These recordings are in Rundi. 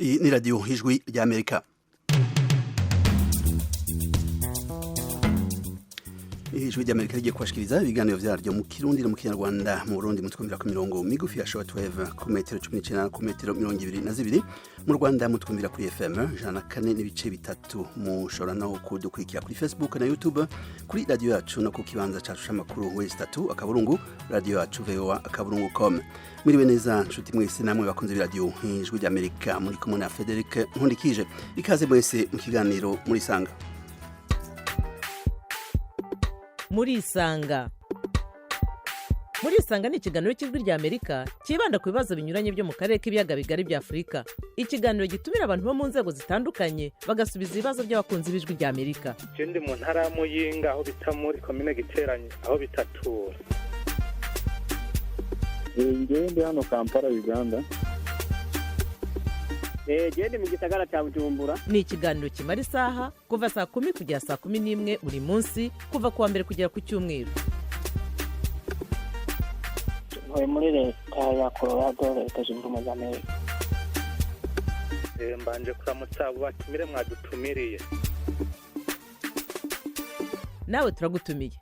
Iyi ni radiyo Ijwi ry'Amerika. Ijwi ry'Amerika rigiye kubashikiriza ibiganiro vyaryo mu Kirundi no mu Kinyarwanda. Mu Burundi mutwumvira ku mirongo migufi ya shortwave ku metero 19, ku metero 22. Mu Rwanda mutwumvira kuri FM 104.3. Mushobora no kudukurikira kuri Facebook na YouTube kuri radiyo yacu, no ku kibanza cacu c'amakuru w3.radioyacu voa.com. Mwiriwe neza nshuti mwese namwe bakunze b'iradiyo Ijwi ry'Amerika. Muri kumwe na Frederic Nkundikije. Ikaze mwese mu kiganiro Murisanga. Murisanga. Murisanga ni ikiganiro cy'Ijwi rya Amerika cyibanda ku bibazo binyuranye byo mu karere k'ibiyaga bigari bya Afurika. Ikiganiro gitumira abantu bo mu nzego zitandukanye, bagasubiza ibibazo by'abakunzi b'Ijwi rya Amerika. Je ndi mu ntara ya Muyinga, aho bita muri komine Giteranyi, aho bitatura. Ngewe ndi hano Kampala, Uganda. Gende mu gisagara cya Bujumbura. Ni ikiganiro kimara isaha, kuva saa 10 kugera saa 11 buri munsi, kuva ku wa mbere kugera ku cyumweru. Ntuye muri Leta ya Colorado, Leta Zunze Ubumwe za Amerika. Mbanje kuramutsa abo batumire mwadutumiriye. Nawe turagutumiye.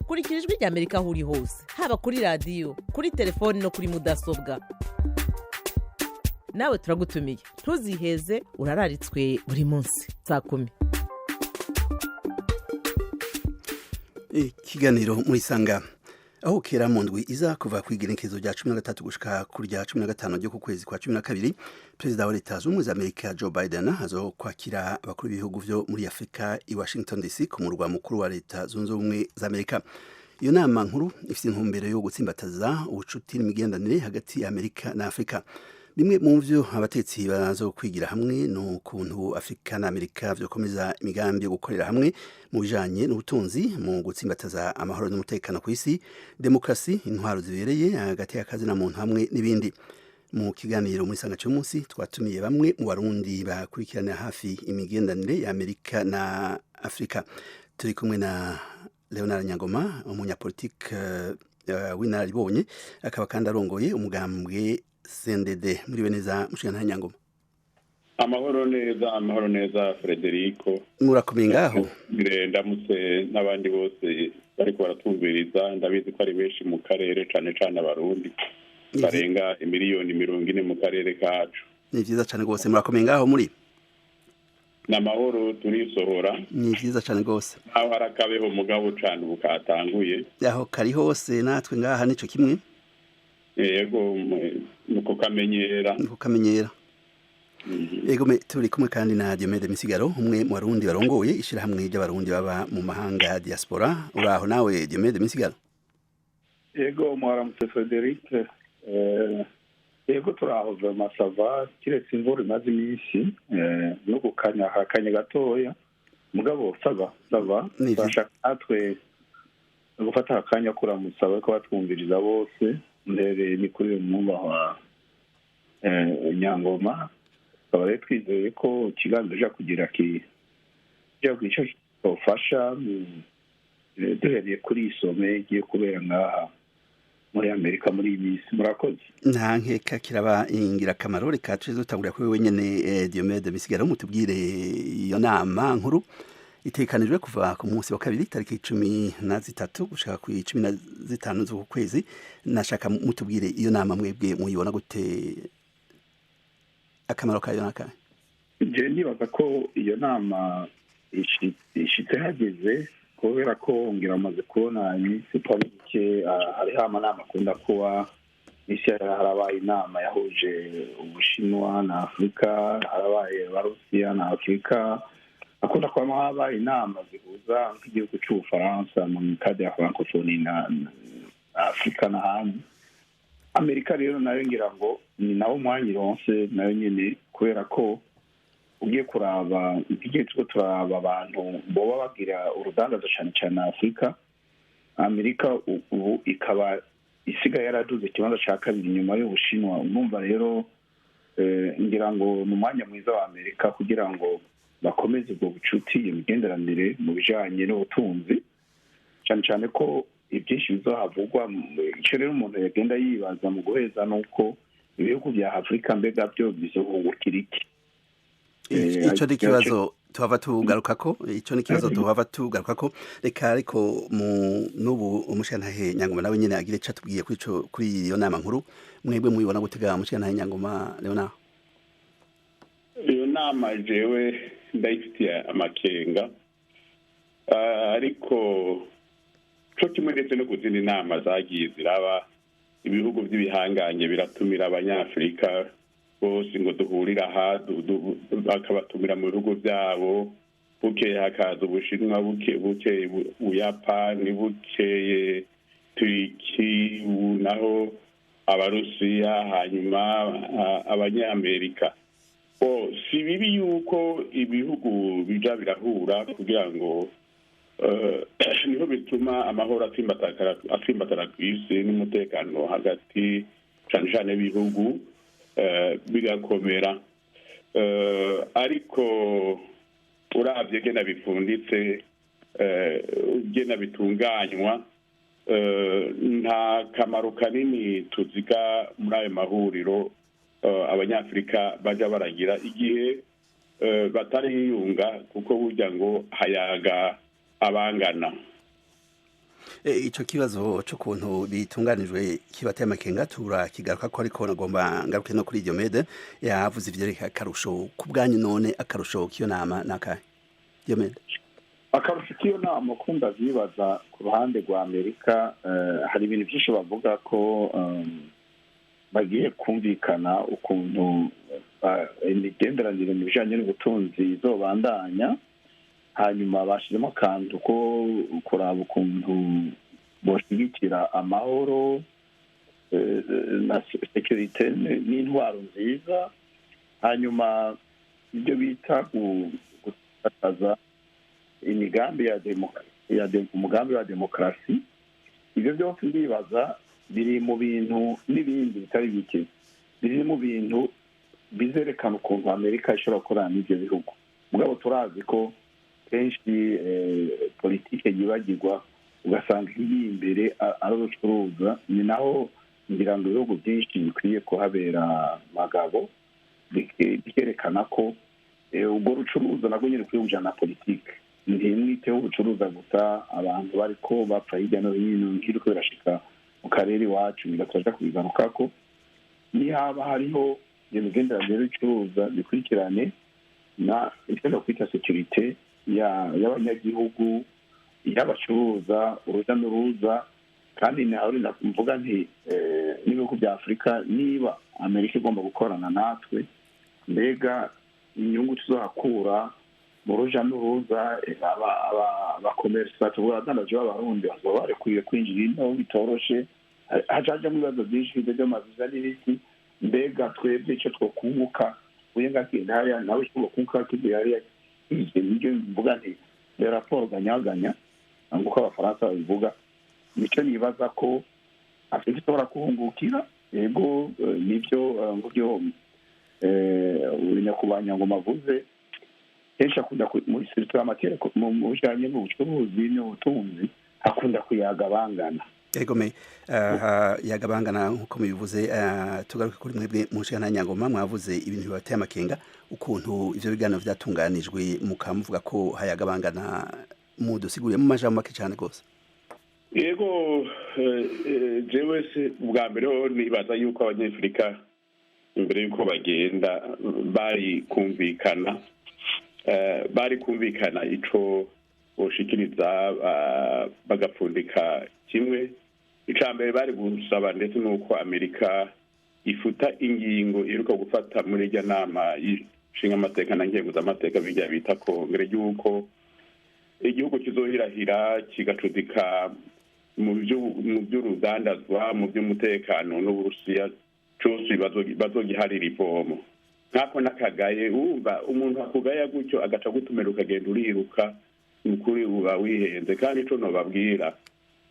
Kurikira Ijwi rya Amerika aho uri hose, haba kuri radiyo, kuri telefoni no kuri mudasobwa. Nawe turagutumiye, ntuziheze, urararitswe buri munsi saa 10. Ikiganiro Murisanga. Aho kera mu ndwi iza, kuva ku igenekerezo rya 13 gushika ku rya 15 ryo ku kwezi kwa 12, perezida wa Leta Zunze Ubumwe za Amerika Joe Biden azo kwakira abakuru b'ibihugu vyo muri Afurika i Washington DC, ku murwa mukuru wa Leta Zunze Ubumwe za Amerika. Iyo nama nkuru ifite intumbero yo gutsimbataza ubucuti n'imigenderanire hagati ya Amerika na Afurika. Bimwe mu vyo abatetsi bazo kwigira hamwe ni ukuntu Afurika na Amerika vyokomeza imigambi yo gukorera hamwe mu bijanye n'ubutunzi, mu gutsimbataza amahoro n'umutekano ku isi, demokrasi, intwaro zibereye, hagati y'akazi na muntu, hamwe n'ibindi. Mu kiganiro muri sanga cy'umunsi twatumiye bamwe mu Barundi bakurikiranira hafi imigenderanire ya Amerika na Afurika. Turi kumwe na Leonard Nyangoma, umunyapolitike w'inararibonye, akaba kandi arongoye umugambwe CNDD. Muri neza, mushikana Nyangoma? Amahoro neza, amahoro neza, Frederico. Murakomeye ngaho? Ndamutse n'abandi bose bariko baratumviriza. Ndabizi ko ari benshi mu karere, cane cane Abarundi barenga imiliyoni 40 mu karere kacu. Ni vyiza cane rwose. Murakomeye ngaho muri? Ni amahoro, turisohora. Ni vyiza cane rwose. Aho hari akabeho mugabo cane ubu katanguye. Aho kari hose, natwe ngaha nico kimwe. Yego, nuko kamenyera. Nuko kamenyera. Yego me, turi kumwe kandi na Diomede Misigaro, umwe mu Barundi barongoye ishirahamwe ry'Abarundi baba mu mahanga, diaspora. Uraho nawe, Diomede Misigaro? Yego, mwaramutse Frederic. Yego, turaho, vraiment ça va, kiretse imvura imaze iminsi no gukanya hakanye gatoya, mugabo ça va, ça va. Turashaka natwe gufata akanya kuramutsa bariko batwumviriza bose, ndere ni kuri uyu mwubahwa Nyangoma. Tukaba rero twizeye ko ikiganiro ja kugira ico cyofasha, duhereye kuri iyi sommet igiye kubera ngaha muri Amerika muri iyi minsi. Murakoze. Nta nkeka kiraba ingirakamaro. Reka tuze dutangurira kuri wewe nyene, Diomede Misigaro, mutubwire iyo nama nkuru itekanijwe kuva ku munsi wa kabiri tariki 13 gushika ku 15 z'uku kwezi. Nashaka mutubwire iyo nama mwebwe muyibona gute, akamaro kayo nakahe? Je nibaza ko iyo nama ishitse hageze, kubera ko ngira amaze kubona iminsi itari mike hariho amanama akunda kuba. Misi harabaye inama yahuje Ubushinwa na Afurika, harabaye Abarusiya na Afurika, akunda kuba habaye inama zihuza nk'igihugu c'Ubufaransa mu cadre ya Francophonie na Afurika n'ahandi. Amerika rero nayo ngira ngo ni nawo mwanya ironse nayo nyene, kubera ko ugiye kuraba igihe turiko turaba abantu boba bagira urudandazo cane cane na Afurika, Amerika ubu ikaba isigaye yaraduze ikibanza ca kabiri inyuma y'Ubushinwa. Urumva rero ngira ngo ni umwanya mwiza wa Amerika kugira ngo bakomeze ubwo bucuti, iyo migenderanire mu bijanye n'ubutunzi, cane cane ko ibyinshi bizohavugwa. Ico rero umuntu yagenda yibaza mu guheza nuko Ibihugu bya Afurika mbega byo bizohungukira iki? Ico ni ikibazo tuhava tugarukako, ico ni ikibazo tuhava tugarukako. Reka ariko mu n'ubu umushikantahe Nyangoma nawe nyene agire ico atubwiye kuri ico, kuri iyo nama nkuru. Mwebwe muyibona gutega, umushikantahe Nyangoma Leonard? Iyo nama jewe ndayifitiye amakenga, ariko co kimwe ndetse no ku zindi nama zagiye ziraba, ibihugu by'ibihangange biratumira Abanyafurika bose ngo duhurire aha, bakabatumira mu bihugu byabo. Bukeye hakaza Ubushinwa, bukeye Ubuyapani, bukeye Turiki, naho Abarusiya, hanyuma Abanyamerika. Si bibi yuko ibihugu bija birahura, kugira ngo niho bituma amahoro atsimbatara ku isi n'umutekano hagati cane cane b'ibihugu bigakomera. Ariko uravye gena bipfunditse, gena bitunganywa, nta kamaro kanini tuziga muri ayo mahuriro Abanyafurika baja baragira igihe batariyunga, kuko burya ngo hayaga abangana. Ico kibazo c'ukuntu bitunganijwe kibateye amakenga turakigaruka ko, ariko nagomba ngaruke no kuri Diomede yavuze ivyerekeye akarusho ku bwanyu. None akarusho k'iyo nama nakahe, Diomede? Akarusho k'iyo nama, uko ndavyibaza, ku ruhande rwa Amerika hari ibintu byinshi bavuga ko bagiye kumvikana ukuntu imigenderanire mu bijanye n'ubutunzi izobandanya. Hanyuma bashyizemo akantu ko kuraba ukuntu boshigikira amahoro na sécurité n'intwaro nziza. Hanyuma ibyo bita gutakaza imigambi ya umugambi wa demokarasi, ibyo byose ndibaza biri mu bintu n'ibindi bitari bike biri mu bintu bizerekana ukuntu Amerika ishobora gukorana n'ibyo bihugu. Mugabo turazi ko kenshi politike yibagirwa, ugasanga iri imbere ari urucuruza. Ni naho ngira ngo ibihugu byinshi bikwiye kuhabera magabo, bikerekana ko ubwo rucuruza nabwo nyine ukwiye kujana na politike. Ntimwiteho ubucuruza gusa, abantu bariko bapfa hirya no hino, nk'iriko birashika mu karere iwacu, bigaturaja kubigarukako. Nihaba hariho iyo migenderanire y'ubucuruza, bikurikirane na icyo kwita sécurité y'abanyagihugu, y'abacuruza, uruja n'uruza. Kandi naho mvuga nti n'ibihugu bya Afurika, niba Amerika igomba gukorana natwe, mbega inyungu tuzohakura mu ruja n'uruza, abakomerisa, tuvuga abadandaji b'Abarundi, bazoba barekuriye kwinjira ino bitoroshe, hajajemo ibibazo byinshi by'amaviza n'ibiki? Mbega twebwe icyo twokunguka uye ngagenda hariya, nawe icyo bokunguka kigiye hariya? Ivyo nibyo mvuga nti le rapport gagnant-gagnant, nk'uko Abafaransa babivuga. Nico nibaza ko Afurika ishobora kuhungukira. Yego, nibyo ngubyo nyakubahwa Nyangoma avuze, kenshi akunda muri surtout amatere mu bijanye n'ubucuruzi n'ubutunzi akunda kuyaga bangana. Egome, yagabangana nkuko mubivuze. Tugaruke kuri mwebwe mu nshingano Nyangoma. Mwavuze ibintu bibateye amakenga, ukuntu ivyo biganiro vyatunganijwe, mukamuvuga ko hayagabangana. Mudusiguriye mu majambo make cyane rwose. Yego, jewe se bwa mbere ho nibaza yuko Abanyafurika imbere yuko bagenda bari kumvikana ico boshikiriza, bagapfundika kimwe. Ica mbere bari gusaba ndetse nuko Amerika ifuta ingingo iheruka gufata muri irya nama y'ishingamateka na nkenguzamateka, bijya bita kongere, y'uko igihugu kizohirahira kigacudika mu by'urudandazwa, mu by'umutekano n'Uburusiya cyose bazogiharira ivomo. Nk'ako n'akagaye, wumva umuntu akugaya gutyo, agaca gutumira, ukagenda uriruka, ni ukuri uba wihenze. Kandi ico nobabwira,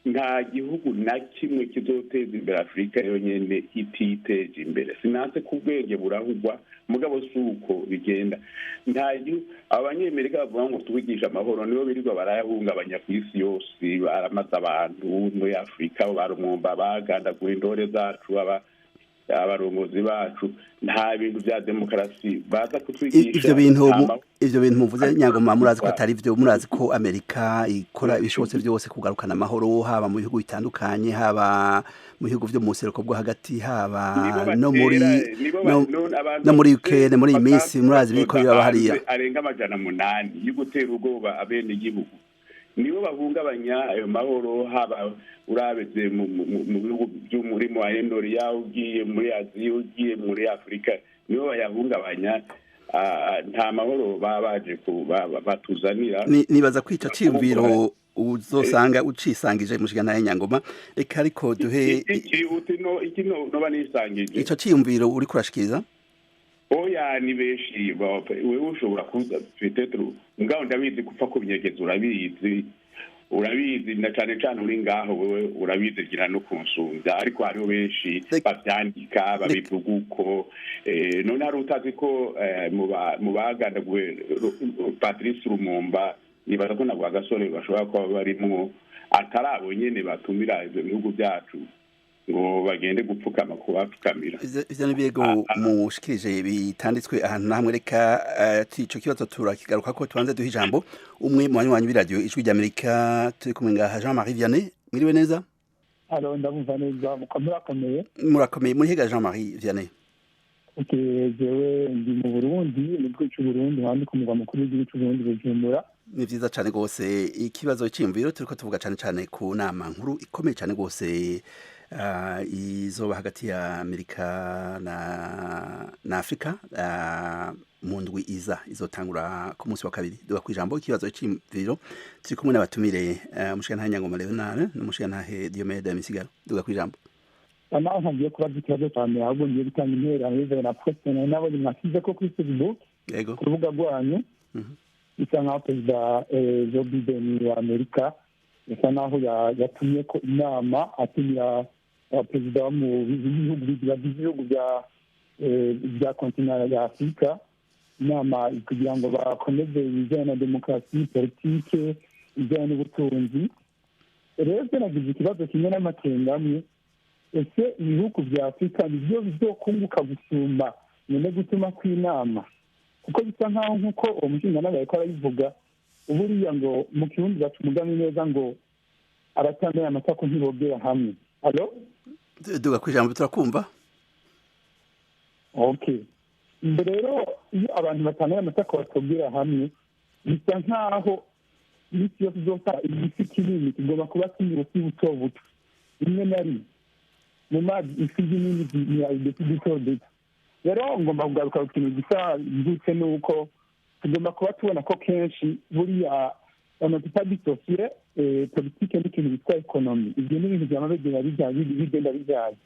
nta gihugu na kimwe kizoteza imbere Afurika yonyene ititeje imbere. Sinanse ku bwenge burahugwa, mugabo si uko bigenda. Nta gihugu. Abanyamerika bavuga ngo tubigisha amahoro, nibo birirwa barayahungabanya ku isi yose, baramaze abantu muri Afurika, barumwumva bagandagura indore zacu aba. Abarongozi bacu nta bintu bya demokarasi baza kutwigisha. Ivyo bintu muvuze, Nyangoma, murazi ko atari vyo. Murazi ko Amerika ikora ibishobotse byose kugarukana amahoro, haba mu bihugu bitandukanye, haba mu bihugu vyo mu buseruko bwo hagati, haba no muri Ukraine. Muri iyi minsi murazi biriko biraba hariya. Arenga 800 yo gutera ubwoba abenegihugu, nibo bahungabanya ayo mahoro, haba urabeze mu bihugu byo muri Moyen-Orient, ugiye muri Aziya, ugiye muri Afurika, nibo bayahungabanya. Nta mahoro baba baje batuzanira. Nibaza ko ico ciyumviro uzosanga ucisangije, mushigana Nyangoma. Reka ariko duhe Iki noba nisangije? Ico ciyumviro uriko urashikiriza. Oya, ni benshi. Wewe ushobora kuza peut-être, mugabo ndabizi gupfa kubinyegeza. Urabizi, urabizi, na cane cane uri ngaho wewe urabizi gira no kunsumbya, ariko hariho benshi bavyandika, babivuga uko. None hari utazi ko mu bagandaguwe Patrice Lumumba, nibaza ko na Rwagasore bashobora kuba barimwo, atari abo nyene batumira ivyo bihugu vyacu ngo bagende gupfukama kubapfukamira? Ivyo ni birego mushikirije bitanditswe ahantu na hamwe. Reka ico kibazo turakigaruka ko tubanze duha ijambo umwe mu banywanyi b'iradiyo Ijwi ry'Amerika turi kumwe ngaha, Jean Marie Vianney. Mwiriwe neza? Alo, ndabumva neza, murakomeye? Murakomeye. Muri hega, Jean Marie Vianney? Jewe ndi mu Burundi, mu gihugu c'Uburundi, handi ku mugwa mukuru w'igihugu c'Uburundi, Bujumbura. Ni vyiza cane rwose. Ikibazo c'imviro, turiko tuvuga cane cane ku nama nkuru ikomeye cane rwose izoba hagati ya Amerika na Afrika mu ndwi iza, izotangura ku munsi wa kabiri. Duga kwijambo, ikibazo c'imviro. Turi kumwe n'abatumire, umushigantahe Nyangoma Leonard n'umushigantahe Diomede Misigaro. Duga kwijambo. Naho ntagiye kubaza ikibazo cyane, ahubwo ngiye gutanga intererano bivanye na post nari nabonye mwashyize ko kuri Facebook, ku rubuga rwanyu. Bisa nkaho Perezida Joe Biden wa Amerika bisa nkaho yatumye ko inama, atumira abaperezida bo mu bihugu bagize ibihugu bya continent ya Afurika, inama kugira ngo bakomeze ibijyanye na demokarasi, politike, ibijyanye n'ubutunzi. Rero nagize ikibazo kimwe n'amakenga amwe: ese ibihugu bya Afurika nibyo bizokunguka gusumba nyine gutuma kw'inama? Kuko bisa nkaho, nk'uko uwo mushinganama yariko arabivuga, buriya ngo mu Kirundi baca umugani neza ngo abatambaye amatako ntibogera hamwe. Alo? Duga kwijambo, turakumva. Okay. Mbere rero, iyo abantu batambaye amatako batogera hamwe, bisa nkaho iminsi yose uzosanga igisi kinini kigomba kuba kimwe ubufi buto buto. Rimwe na rimwe mu mazi ifi nini zimira udufi duto duto. Rero ngomba kugaruka ku kintu gisa mbyutse, nuko tugomba kuba tubona ko kenshi buriya on ne peut pas dissocier politike n'ikintu bitwa économie. Ibyo ni ibintu byama bigenda bijyanye.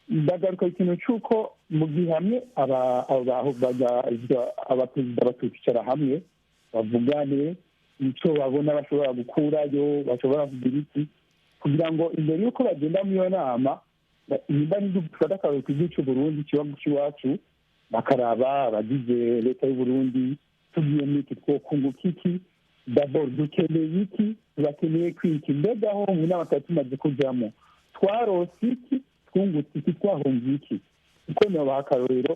Ndagaruka ku kintu cy'uko mu gihe hamwe abaperezida bakicara hamwe, bavugane icyo babona bashobora gukurayo, bashobora kugira iki, kugira ngo imbere y'uko bagenda muri iyo nama, nimba dufata akarorero ku gihugu cy'Uburundi cy'iwacu, bakaraba abagize leta y'Uburundi: tugiye muri iki twokunguka iki? D'abord dukeneye iki? Tubakeneye kwiki? Mbega aho mu nama twari tumaze kujyamo twarose iki, twungutse iki, twahunze iki? Kuko nobaha akarorero,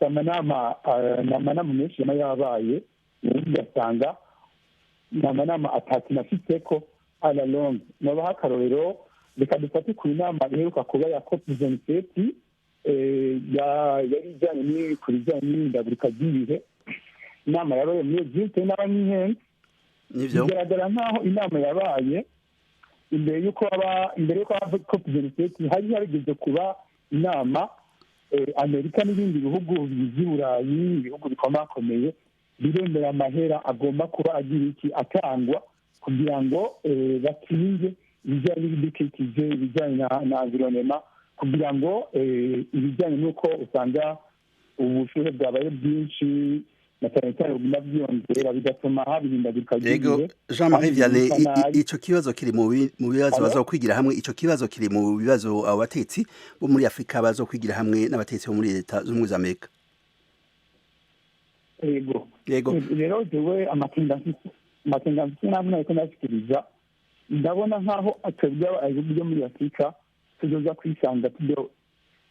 amanama menshi yama yabaye, ubundi ugasanga ni amanama atatu nafiteko à la longue. Nobaha akarorero, reka dufate ku nama iheruka kuba ya COP 27, yari ijyanye ku bijyanye n'ihindagurika ry'ibihe, inama yabaye muri Egypte n'abanyihenze. Bigaragara nk'aho inama yabaye imbere y'uko haba COP 27, hari harigeze kuba inama, Amerika n'ibindi bihugu by'i Burayi, ibihugu bikomakomeye, biremera amahera agomba kuba agira iki, atangwa kugira ngo bakinge ibijyanye n'ibidukikije, ibijyanye na environnement, kugira ngo ibijyanye n'uko usanga ubushyuhe bwabaye bwinshi na cyane cyane buguma bwiyongera, bigatuma haba ihindagurika ry'ibihe. Jean Marie Vianney, ico kibazo kiri mu bibazo bazokwigira hamwe. Ico kibazo kiri mu bibazo abo batetsi bo muri Afrika bazokwigira hamwe n'abatetsi bo muri Leta z'Ubumwe za Amerika. Yego. Yego. Rero jewe amakenga mfise namwe nariko ndashikiriza, ndabona nkaho twebwe ibihugu byo muri Afurika tuzoza kwisanga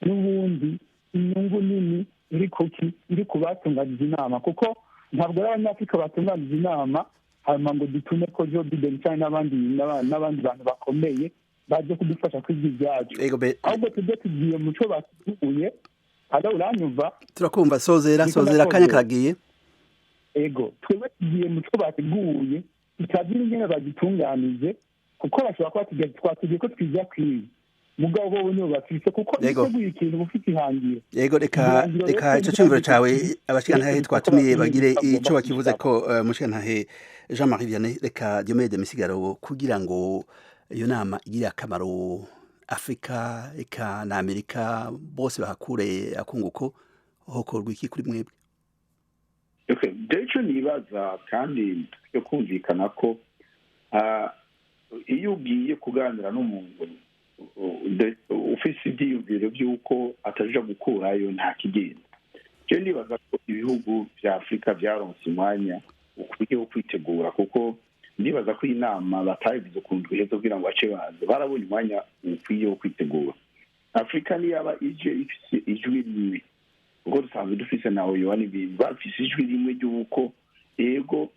N'ubundi inyungu nini iri kuki? Iri ku batunganije inama, kuko ntabwo ari Abanyafurika batunganije inama hanyuma ngo dutume ko Joe Biden cyangwa n'abandi bantu bakomeye baje kudufasha kwiga ibyacu. Ahubwo tujye tugiye mu cyo bateguye. Hano uranyumva? Turakumva, sozera, sozera, akanya karagiye. Ego, twebwe tugiye mu cyo bateguye, tutazi n'ingene bagitunganije, kuko bashobora kuba twatugiye ko twiga kwiga, mugabo bo nibo bafise, kuko iteguye ikintu ufite ihangiro. Yego, reka ico cyumviro cawe abashikantahe twatumiye bagire ico bakivuze ko. Mushikantahe Jean Marie Vianney, reka Diomede Misigaro, kugira ngo iyo nama igire akamaro Afrika eka na Amerika bose bahakure akunguko, hokorwa iki kuri mwebwe? Ico nibaza kandi yo kumvikana ko iyo ugiye kuganira n'umuntu ufise ibyiyumviro by'uko ataja gukurayo, nta kigenda. Je nibaza ko ibihugu vya Afurika vyaronse umwanya ukwiye wo kwitegura, kuko ndibaza ko inama batabivuze ukuntu iheze kugira ngo bace baza, barabonye umwanya ukwiye wo kwitegura. Afurika niyaba ije ifise ijwi rimwe, kuko dusanzwe dufise na OUA n'ibindi, bafise ijwi rimwe ry'uko ego,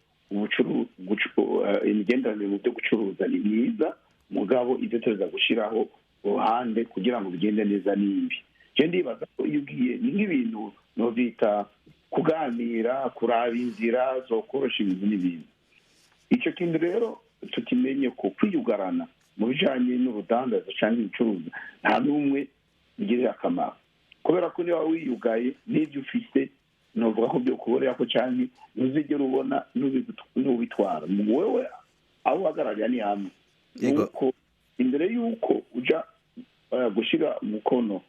imigenderanire mu byo gucuruza ni myiza, mugabo ibyo tuza gushyiraho uruhande kugira ngo bigende neza n'ibi. Je ndibaza ko iyo ugiye ni nk'ibintu nobita kuganira, kuraba inzira zo korosha ibintu n'ibindi. Icyo kintu rero tukimenye ko kwiyugarana mu bijanye n'urudandaza cyangwa ibicuruza nta n'umwe bigirira akamaro, kubera ko niba wiyugaye n'ibyo ufite novuga ko byo kuborera ko canke ntuzigera ubona n'ubitwara. Wewe aho uhagararira ni hamwe, nuko imbere y'uko uja gushyira umukono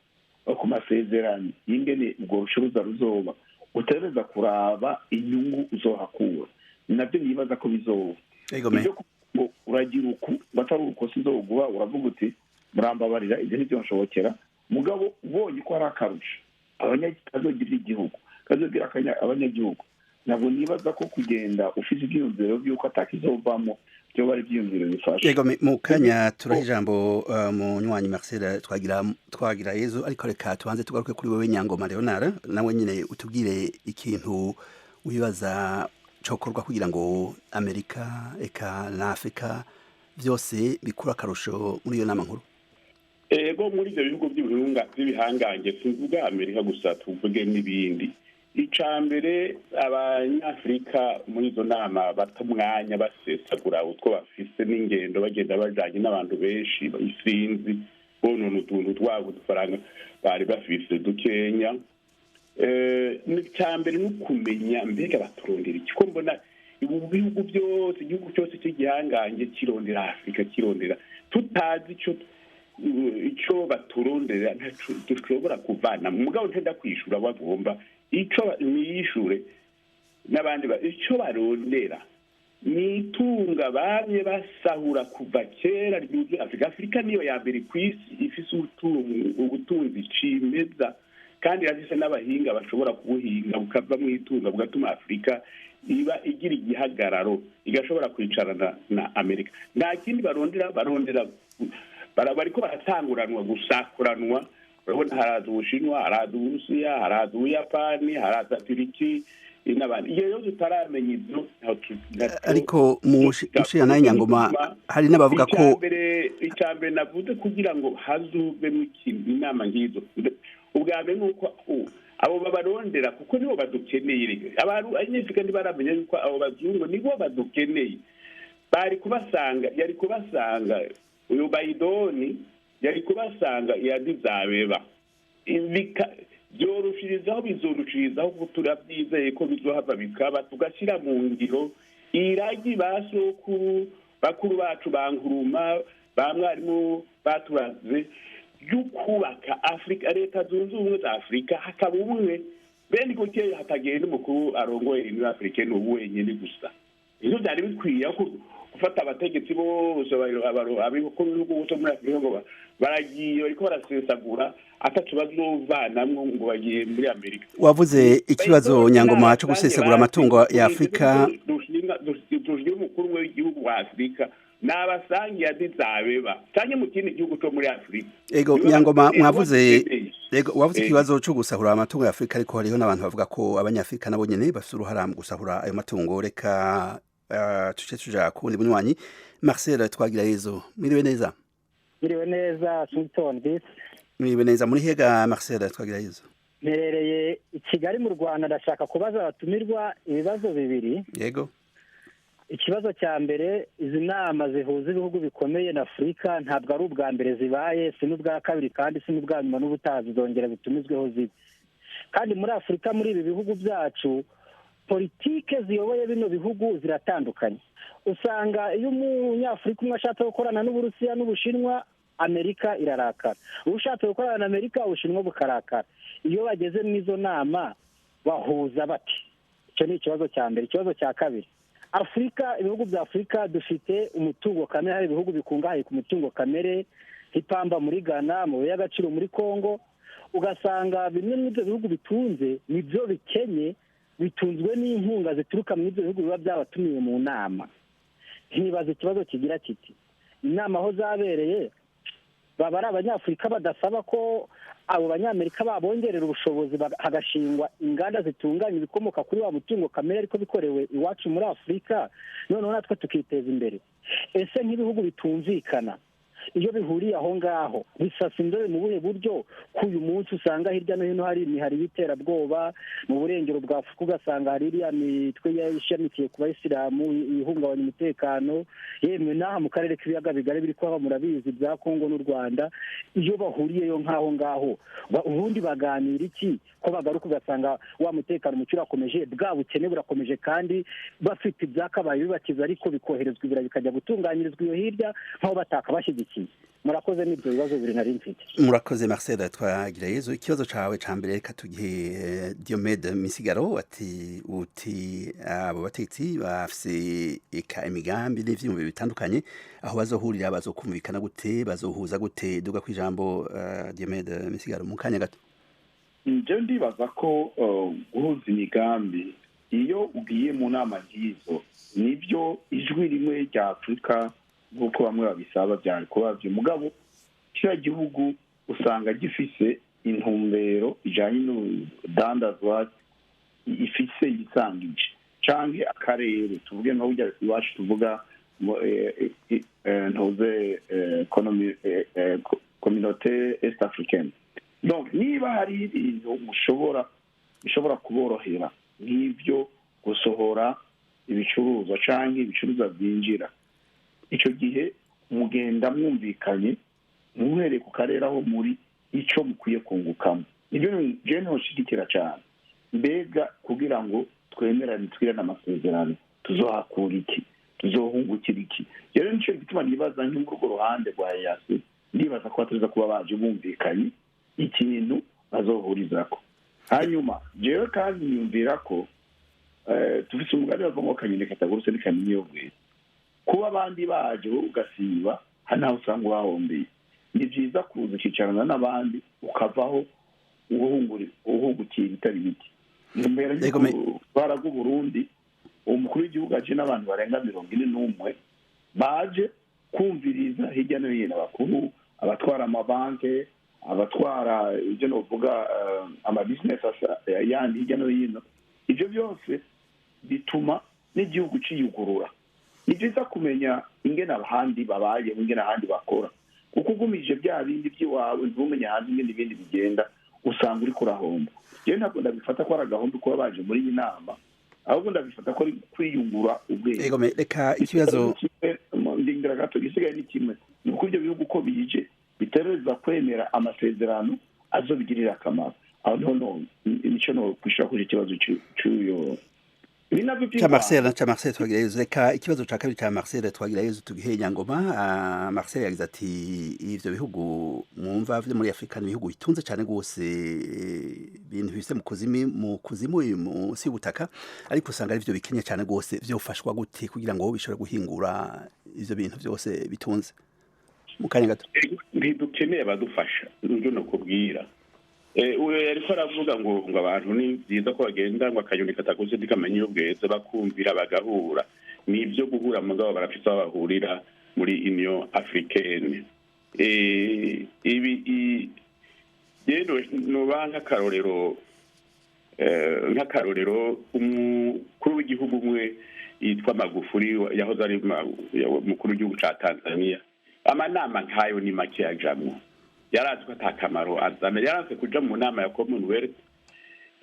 ku masezerano y'ingene ubwo rucuruza ruzoba, utegereza kuraba inyungu uzohakura. Nabyo nibaza ko bizoba ibyo ngo uragira uku batari uko sinzoguha, uravuga uti: "Murambabarira, ibyo ntibyonshobokera." Mugabo ubonye ko hari akarusho kazogirira igihugu, kazogira abanyagihugu, ntabwo nibaza ko kugenda ufite ibyiyumviro by'uko atakizovamo byoba ari ibyiyumviro bifasha. Yego, mu kanya turaha ijambo munywanyi Marcel Twagira Yezu, ariko reka tubanze tugaruke kuri wewe Nyangoma Leonard, nawe nyine utubwire ikintu wibaza cokorwa kugira ngo Amerika eka na Afrika byose bikura akarusho muri iyo nama nkuru. Ego, muri ibyo bihugu by'ibihangange, tuvuga Amerika gusa, tuvuge n'ibindi, icya mbere Abanyafurika muri izo nama bata umwanya basesagura utwo bafise n'ingendo, bagenda bajanye n'abantu benshi isinzi, bonona utuntu twabo, udufaranga bari bafise dukenya. Icya mbere ni ukumenya mbega baturondera iki? Ko mbona ubu bihugu byose, igihugu cyose cy'igihangange kirondera Afurika, kirondera, tutazi icyo baturondera, dushobora kuvana. Mugabo ntenda kwishura, bagomba icyo niyishure n'abandi. Icyo barondera ni itunga bamye basahura kuva kera ryuzuye Afurika. Afurika niyo ya mbere ku isi ifise ubutunzi cimeza, kandi irafise n'abahinga bashobora kubuhinga bukavamwo itunga, bugatuma Afurika iba igira igihagararo, igashobora kwicarana na Amerika. Nta kindi barondera. Barondera, bariko baratanguranwa gusakuranwa. Urabona haraza Ubushinwa, haraza Uburusiya, haraza Ubuyapani, haraza Turiki n'abandi. Iyo rero tutaramenya ibyo Ariko mushiya nawe Nyangoma, hari n'abavuga ko Icya mbere navuze, kugira ngo hazuvemo inama nk'izo, ubwa mbere ni uko abo babarondera, kuko nibo badukeneye. Abanyafurika ntibaramenya yuko abo bazungu nibo badukeneye. Bari kubasanga, yari kubasanga uyu Bayidoni, yari kubasanga yadizabeba, byoroshirizaho, bizorushirizaho, kuko turabyizeye ko bizohava bikaba, tugashyira mu ngiro iragi ba sokuru bakuru bacu ba Nkuruma, ba mwarimu baturaze, ryo kubaka Afurika, Leta Zunze Ubumwe za Afurika, hakaba ubumwe bene gutyo, hatagenda umukuru arongoye Union Africaine ubu wenyine gusa. Ivyo byari bikwiye ko gufata abategetsi bose abikuru b'ibihugu bose muri Afurika ngo baragiye, bariko barasesagura ataco bazovanamwo, ngo bagiye muri Amerika. Wavuze ikibazo, Nyangoma, cyo gusesagura amatungo ya Afurika. Dushinga umukuru w'igihugu wa Afurika n'abasangiye Addis Abeba canke mu kindi gihugu co muri Afurika. Ego, Nyangoma, mwavuze Yego, wavuze ikibazo cyo gusahura amatungo ya Afurika, ariko hariho n'abantu bavuga ko abanyafurika nabo nyene bafite uruhara mu gusahura ayo matungo. Reka tuce tuja kuwundi munywanyi, Marcel Twagirayezu. Mwiriwe neza? Mwiriwe neza, Washington DC. Mwiriwe neza. Muri hega, Marcel Twagirayezu? Mperereye i Kigali mu Rwanda. Ndashaka kubaza abatumirwa ibibazo bibiri. Yego. Ikibazo cya mbere, izi nama zihuza ibihugu bikomeye na Afurika ntabwo ari ubwa mbere zibaye, si n'ubwa kabiri, kandi si n'ubwa nyuma, n'ubutaha zizongera zitumizweho zibe. Kandi muri Afurika, muri ibi bihugu byacu, politike ziyoboye bino bihugu ziratandukanye. Usanga iyo umunyafurika umwe ashatse gukorana n'Uburusiya n'Ubushinwa, Amerika irarakara; ushatse gukorana na Amerika, Ubushinwa bukarakara. Iyo bageze mu izo nama bahuza bati? Icyo ni ikibazo cya mbere. Ikibazo cya kabiri, Afurika, ibihugu bya Afurika dufite umutungo kamere. Hari ibihugu bikungahaye ku mutungo kamere, nk'ipamba muri Ghana, amabuye y'agaciro muri Congo. Ugasanga bimwe muri ibyo bihugu bitunze nibyo bikenye, bitunzwe n'inkunga zituruka muri ibyo bihugu biba byabatumiye mu nama. Nkibaza ikibazo kigira kiti: inama aho zabereye, baba ari abanyafurika badasaba ko abo banyamerika babongerera ubushobozi, hagashingwa inganda zitunganya ibikomoka kuri wa mutungo kamere, ariko bikorewe iwacu muri Afurika, noneho natwe tukiteza imbere? Ese nk'ibihugu bitumvikana, iyo bihuriye aho ngaho bisasa inzobe mu buhe buryo, ko uyu munsi usanga hirya no hino hari imihari y'iterabwoba mu burengero bwa Afurika, ugasanga hari iriya mitwe ishamikiye ku bayisilamu ihungabanya umutekano, yemwe n'aha mu karere k'ibiyaga bigari biri kuhaba, murabizi bya Kongo n'u Rwanda? Iyo bahuriyeyo nk'aho ngaho, ubundi baganira iki, ko bagaruka ugasanga wa mutekano muke urakomeje, bwa bukene burakomeje, kandi bafite ibyakabaye bibakiza, ariko bikoherezwa ibira bikajya gutunganyirizwa iyo hirya nk'aho batakabashyigikiye? Murakoze, n'ibyo bibazo bibiri nari mfite. Murakoze, Marcel Twagirayezu. Ikibazo cawe ca mbere reka tugihe Diomede Misigaro. Ati uti abo bategetsi bafise eka imigambi n'ivyiyumviro bitandukanye, aho bazohurira bazokumvikana gute, bazohuza gute? Duga kw'ijambo, Diomede Misigaro, mu kanya gato. Nje ndibaza ko guhuza imigambi iyo ugiye mu nama nk'izo, nibyo, ijwi rimwe rya Afurika nk'uko bamwe babisaba byari kuba byo, mugabo kiriya gihugu usanga gifise intumbero ijanye n'urudandazwa ifise yisangije, canke akarere, tuvuge nka burya iwacu tuvuga ntuze Communauté Est Africaine. Donc niba hari ibintu mushobora bishobora kuborohera, nk'ibyo gusohora ibicuruzwa canke ibicuruzwa byinjira, icyo gihe mugenda mwumvikanye muhereye ku karere aho muri icyo mukwiye kungukamo. Nibyo jewe ntushigikira cyane. Mbega kugira ngo twemerane, twirane amasezerano, tuzohakura iki, tuzohungukira iki? Rero nicyo gituma nibaza nko muri urwo ruhande rwa EAC, ndibaza ko batuza kuba baje bumvikanye ikintu bazohurizako. Hanyuma jewe kandi niyumvira ko tufise umugani bavuga ngo akanyoni katagurutse ntikamenya iyo bweze. Kuba abandi baje wowe ugasiba, hano naho usanga ubahombeye. Ni byiza kuza ukicarana n'abandi, ukavaho uhungukiye ibitari bike. Mbere y'utwara bw'Uburundi, umukuru w'igihugu aje n'abantu barenga 41 baje kumviriza hirya no hino, abakuru, abatwara amabanki, abatwara ibyo novuga amabizinesi yandi hirya no hino. Ibyo byose bituma n'igihugu ciyugurura. Ni byiza kumenya ingene ahandi babayeho, ingene ahandi bakora, kuko ugumije bya bindi by'iwawe ntumenye ahandi ingene ibindi bigenda, usanga uri kurahomba. Rero ntabwo ndabifata ko ari agahombo kuba baje muri iyi nama, ahubwo ndabifata ko ari kwiyungura ubwenge. Ego, reka ikibazo Ndingira gato, gisigaye ni kimwe: ni uko ibyo bihugu uko bije bitereza kwemera amasezerano azobigirira akamaro. Aho niho no nico no kwishura kuri ikibazo cy'uyo. Ibi navyo ca Marcel Twagirayezu. Reka ikibazo ca kabiri ca Marcel Twagirayezu tugihe Nyangoma. Marcel yagize ati ivyo bihugu mwumva vyo muri Afrika ni ibihugu bitunze cane gose, ibintu bifise mu kuzimu munsi y'ubutaka, ariko usanga ari vyo bikenye cane gose. Vyofashwa gute kugira ngo bishobore guhingura ivyo bintu vyose bitunze? Mu kanya gato. Ntidukeneye abadufasha, nibyo nakubwira. Uyo yariko aravuga ngo abantu ni byiza ko bagenda, ngo akanyoni katagurutse ntikamenya iyo bweze, bakumvira bagahura. Ni ibyo guhura, mugabo barafise aho bahurira muri Union Africaine. Ibi Yendo nuba nk'akarorero umukuru w'igihugu umwe yitwa Magufuli, yahoze ari umukuru w'igihugu ca Tanzania, amanama nkayo ni make yajamwo. Yarazi ko ata kamaro azana, yarazi kuja mu nama ya Commonwealth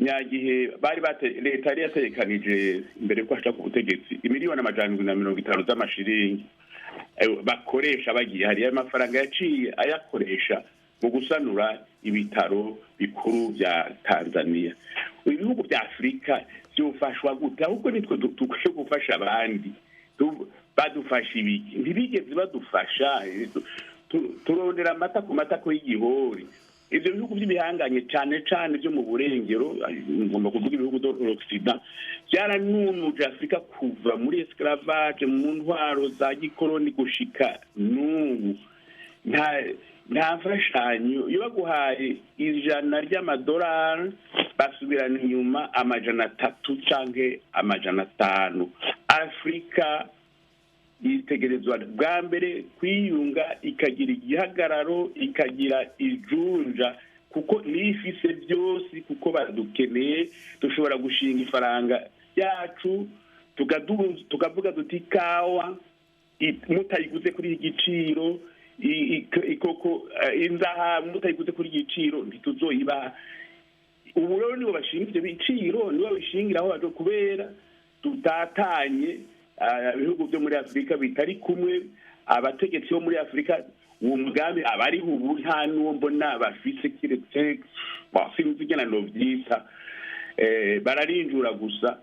nyagihe bari leta yari yategekanije imbere yuko ashaka ku butegetsi 750 miliyoni z'amashiringi bakoresha bagiye hariya. Amafaranga yaciye ayakoresha mu gusanura ibitaro bikuru bya Tanzania. Ibihugu bya Afurika byofashwa gute? Ahubwo nitwe dukwiye gufasha abandi. Badufasha ibiki? Ntibigeze badufasha. Turondera amata ku matako y'igihori. Ibyo bihugu by'ibihanganye, cyane cyane byo mu burengero, ngomba kuvuga ibihugu de l'Occident, byaranunuje Afurika kuva muri esclavage, mu ntwaro za gikoroni, gushika n'ubu nta mfashanyo. Iyo baguhaye 100 ry'amadolari, basubirana inyuma 300 canke 500. Afurika yitegerezwa bwa mbere kwiyunga, ikagira igihagararo, ikagira ijunja, kuko niyo ifise byose, kuko badukeneye. Dushobora gushinga ifaranga yacu, tukavuga duti: "Ikawa mutayiguze kuri iki giciro, ikoko, inzahabu mutayiguze kuri iki giciro, ntituzoyibaha." Ubu rero nibo bashinga ivyo biciro, nibo babishingiraho baje, kubera tutatanye. Ibihugu byo muri Afurika bitari kumwe, abategetsi bo muri Afurika, uwo mugambi abariho ubu nta n'uwo mbona bafise, kiretse, sinzi ingene novyita, bararinjura gusa.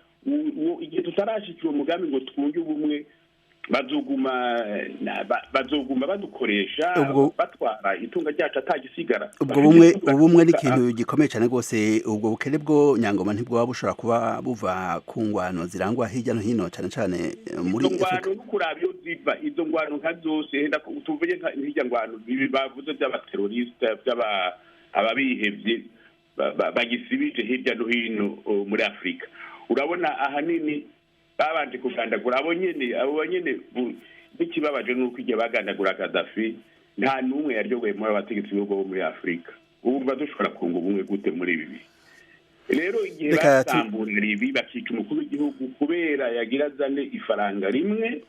Igihe tutarashikira uwo mugambi ngo twunge ubumwe, bazoguma badukoresha, batwara itunga ryacu atagisigara. Ubwo bumwe ni ikintu gikomeye cyane rwose. Ubwo bukene bwo, Nyangoma, ntibwoba bushobora kuba buva ku ngwano zirangwa hirya no hino, cyane cyane muri Izo ngwano, no kuraba iyo ziva, izo ngwano nka zose, henda tuvuge nk'irya ngwano ibi bavuze by'abateroriste, by'aba ababihevye bagisibije hirya no hino muri Afurika, urabona ahanini babanje kugandagura abo nyene, abo nyene. N'ikibabaje nuko igihe bagandagura Kadafi nta n'umwe yaryogoye muri abategetsi b'ibihugu bo muri Afurika. Ubu dushobora kunga ubumwe gute muri ibi bihe? Rero igihe basamburira ibi, bakica umukuru w'igihugu kubera yagira azane ifaranga rimwe,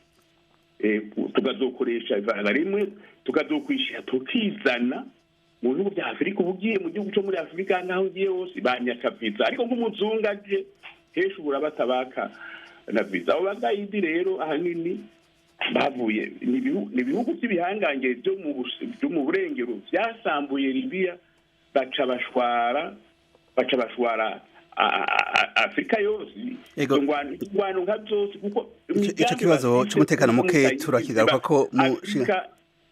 tukazokoresha ifaranga rimwe, tukazokwishyira tukizana mu bihugu bya Afurika. Uba ugiye mu gihugu cyo muri Afurika, nk'aho ugiye hose banyaka viza, ariko nk'umuzungu aje henshi ubura batabaka na viza. Abo bagayidi rero ahanini bavuye ni ibihugu by'ibihangange byo mu burengero byasambuye Libiya, baca bashwara Afurika yose, ingwano nka zose, kuko Ico kibazo c'umutekano muke turakigaruka ko mu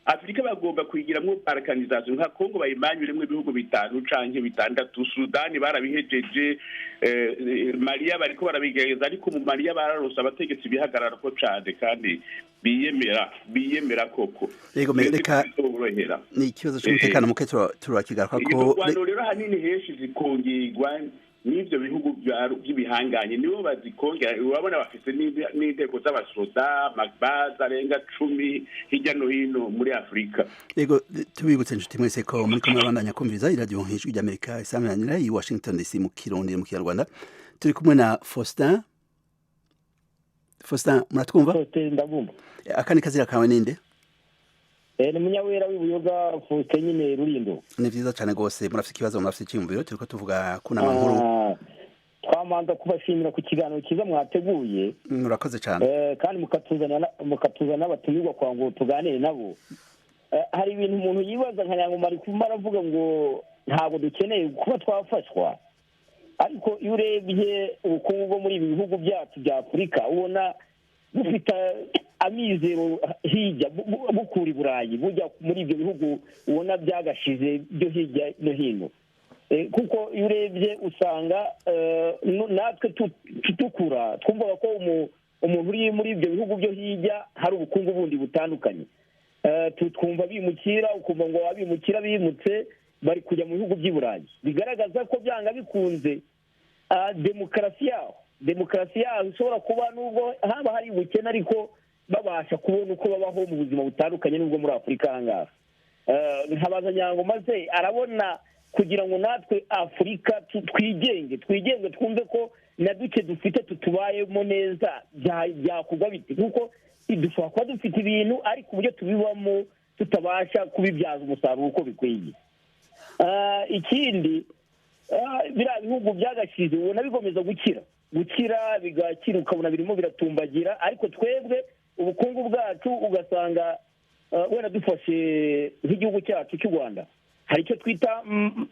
Afurika bagomba kuyigiramwo balkanisation, nka Kongo bayimanyuremwo ibihugu bitanu canke bitandatu. Sudani barabihejeje, Maliya bariko barabigerageza, ariko mu Maliya bararose abategetsi bihagararako cane kandi biyemera koko. Yego, reka ni ikibazo c'umutekano muke turakigaruka ko. Izo rero ahanini henshi zikongegwa n'ivyo bihugu by'ibihanganye, nibo bazikongera. Urabona bafise n'inteko z'abasoda, amabaza arenga 10 hirya no hino muri Afurika. Yego, tubibutse inshuti mwese ko muri kumwe abandanya kumviriza iradiyo Ijwi ry'Amerika isaminanira i Washington DC mu Kirundi mu Kinyarwanda. Turi kumwe na Faustin. Faustin, muratwumva? Ndabumva. Akandi kazira kawe ninde? Ni Munyawera w'ibuyoga Faustin nyine, Rurindo. Ni vyiza cyane rwose. Murafite ikibazo, murafite icyiyumviro? Turiko tuvuga ku nama nkuru. Twamanza kubashimira ku kiganiro cyiza mwateguye. Murakoze cyane. Kandi mukatuzana n'abatumirwa kwa ngo tuganire nabo. Hari ibintu umuntu yibaza, nka Nyangoma ari kuma aravuga ngo ntabwo dukeneye kuba twafashwa, ariko iyo urebye ubukungu bwo muri ibi bihugu byacu bya Afurika, ubona bufite amizero hirya, bukura i Burayi bujya muri ibyo bihugu ubona byagashize byo hirya no hino, kuko iyo urebye usanga natwe dukura twumvaga ko umuntu uri muri ibyo bihugu byo hirya hari ubukungu bundi butandukanye. Twumva bimukira, ukumva ngo abimukira bimutse bari kujya mu bihugu by'i Burayi, bigaragaza ko byanga bikunze demokarasi yaho ishobora kuba, nubwo haba hari ubukene, ariko babasha kubona uko babaho mu buzima butandukanye n'ubwo muri Afurika. Aha ngaha nkabaza Nyango, maze arabona Kugira ngo natwe Afurika twigenge, twumve ko na duke dufite tutubayemo neza, byakorwa biti? Kuko dushobora kuba dufite ibintu, ariko uburyo tubibamo tutabasha kubibyaza umusaruro uko bikwiye. Ikindi, biriya bihugu byagashize ubona bikomeza gukira, bigakira, ukabona birimo biratumbagira, ariko twebwe ubukungu bwacu ugasanga wenda dufashe nk'igihugu cyacu cy'u Rwanda, hari icyo twita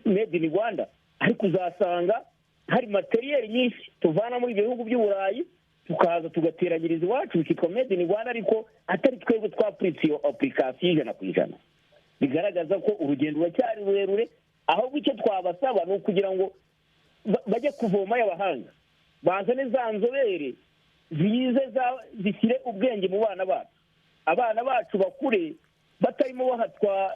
Made in Rwanda, ariko uzasanga hari matériel nyinshi tuvana muri ibyo bihugu by'Uburayi, tukaza tugateranyiriza iwacu, bikitwa Made in Rwanda, ariko atari twebwe twapuritse iyo application 100%. Bigaragaza ko urugendo ruracyari rurerure. Ahubwo icyo twabasaba ni ukugira ngo bajye kuvoma y'abahanga, bazane za nzobere zize, zishyire ubwenge mu bana bacu, abana bacu bakure batarimo bahatwa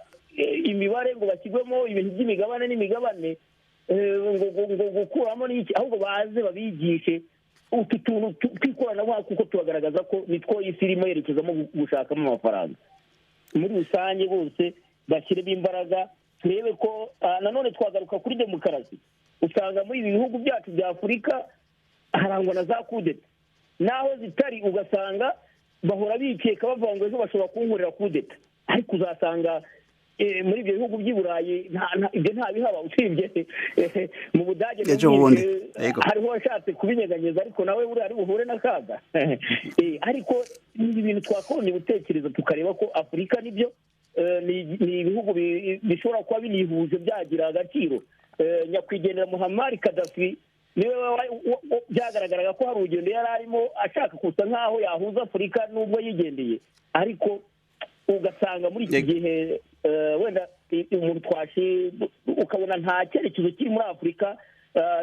imibare ngo bashyirwemo ibintu by'imigabane n'imigabane, ngo gukuramo n'iki, ahubwo baze babigishe utu tuntu tw'ikoranabuhanga, kuko tubagaragaza ko nitwo isi irimo yerekezamo gushakamo amafaranga. Muri rusange bose bashyiremo imbaraga, turebe ko nanone twagaruka kuri demokarasi. Usanga muri ibi bihugu byacu bya Afurika harangwa na za kudeta, naho zitari ugasanga bahora bikeka, bavuga ngo ejo bashobora kunkorera kudeta. Ariko uzasanga muri ibyo bihugu by'i Burayi ibyo ntabihaba, usibye mu Budage Ejo bundi. Hariho uwashatse kubinyeganyeza, ariko nawe buriya ari buhure n'akaga. Ariko ni ibintu twakagombye gutekereza, tukareba ko Afurika nibyo ni ibihugu bishobora kuba binihuje byagira agaciro. Nyakwigendera Muhammad Kadafi niwe byagaragaraga ko hari urugendo yari arimo ashaka gusa nk'aho yahuza Afurika nubwo yigendeye, ariko ugasanga muri iki gihe wenda umuntu twashe ukabona nta cyerekezo kiri muri Afurika,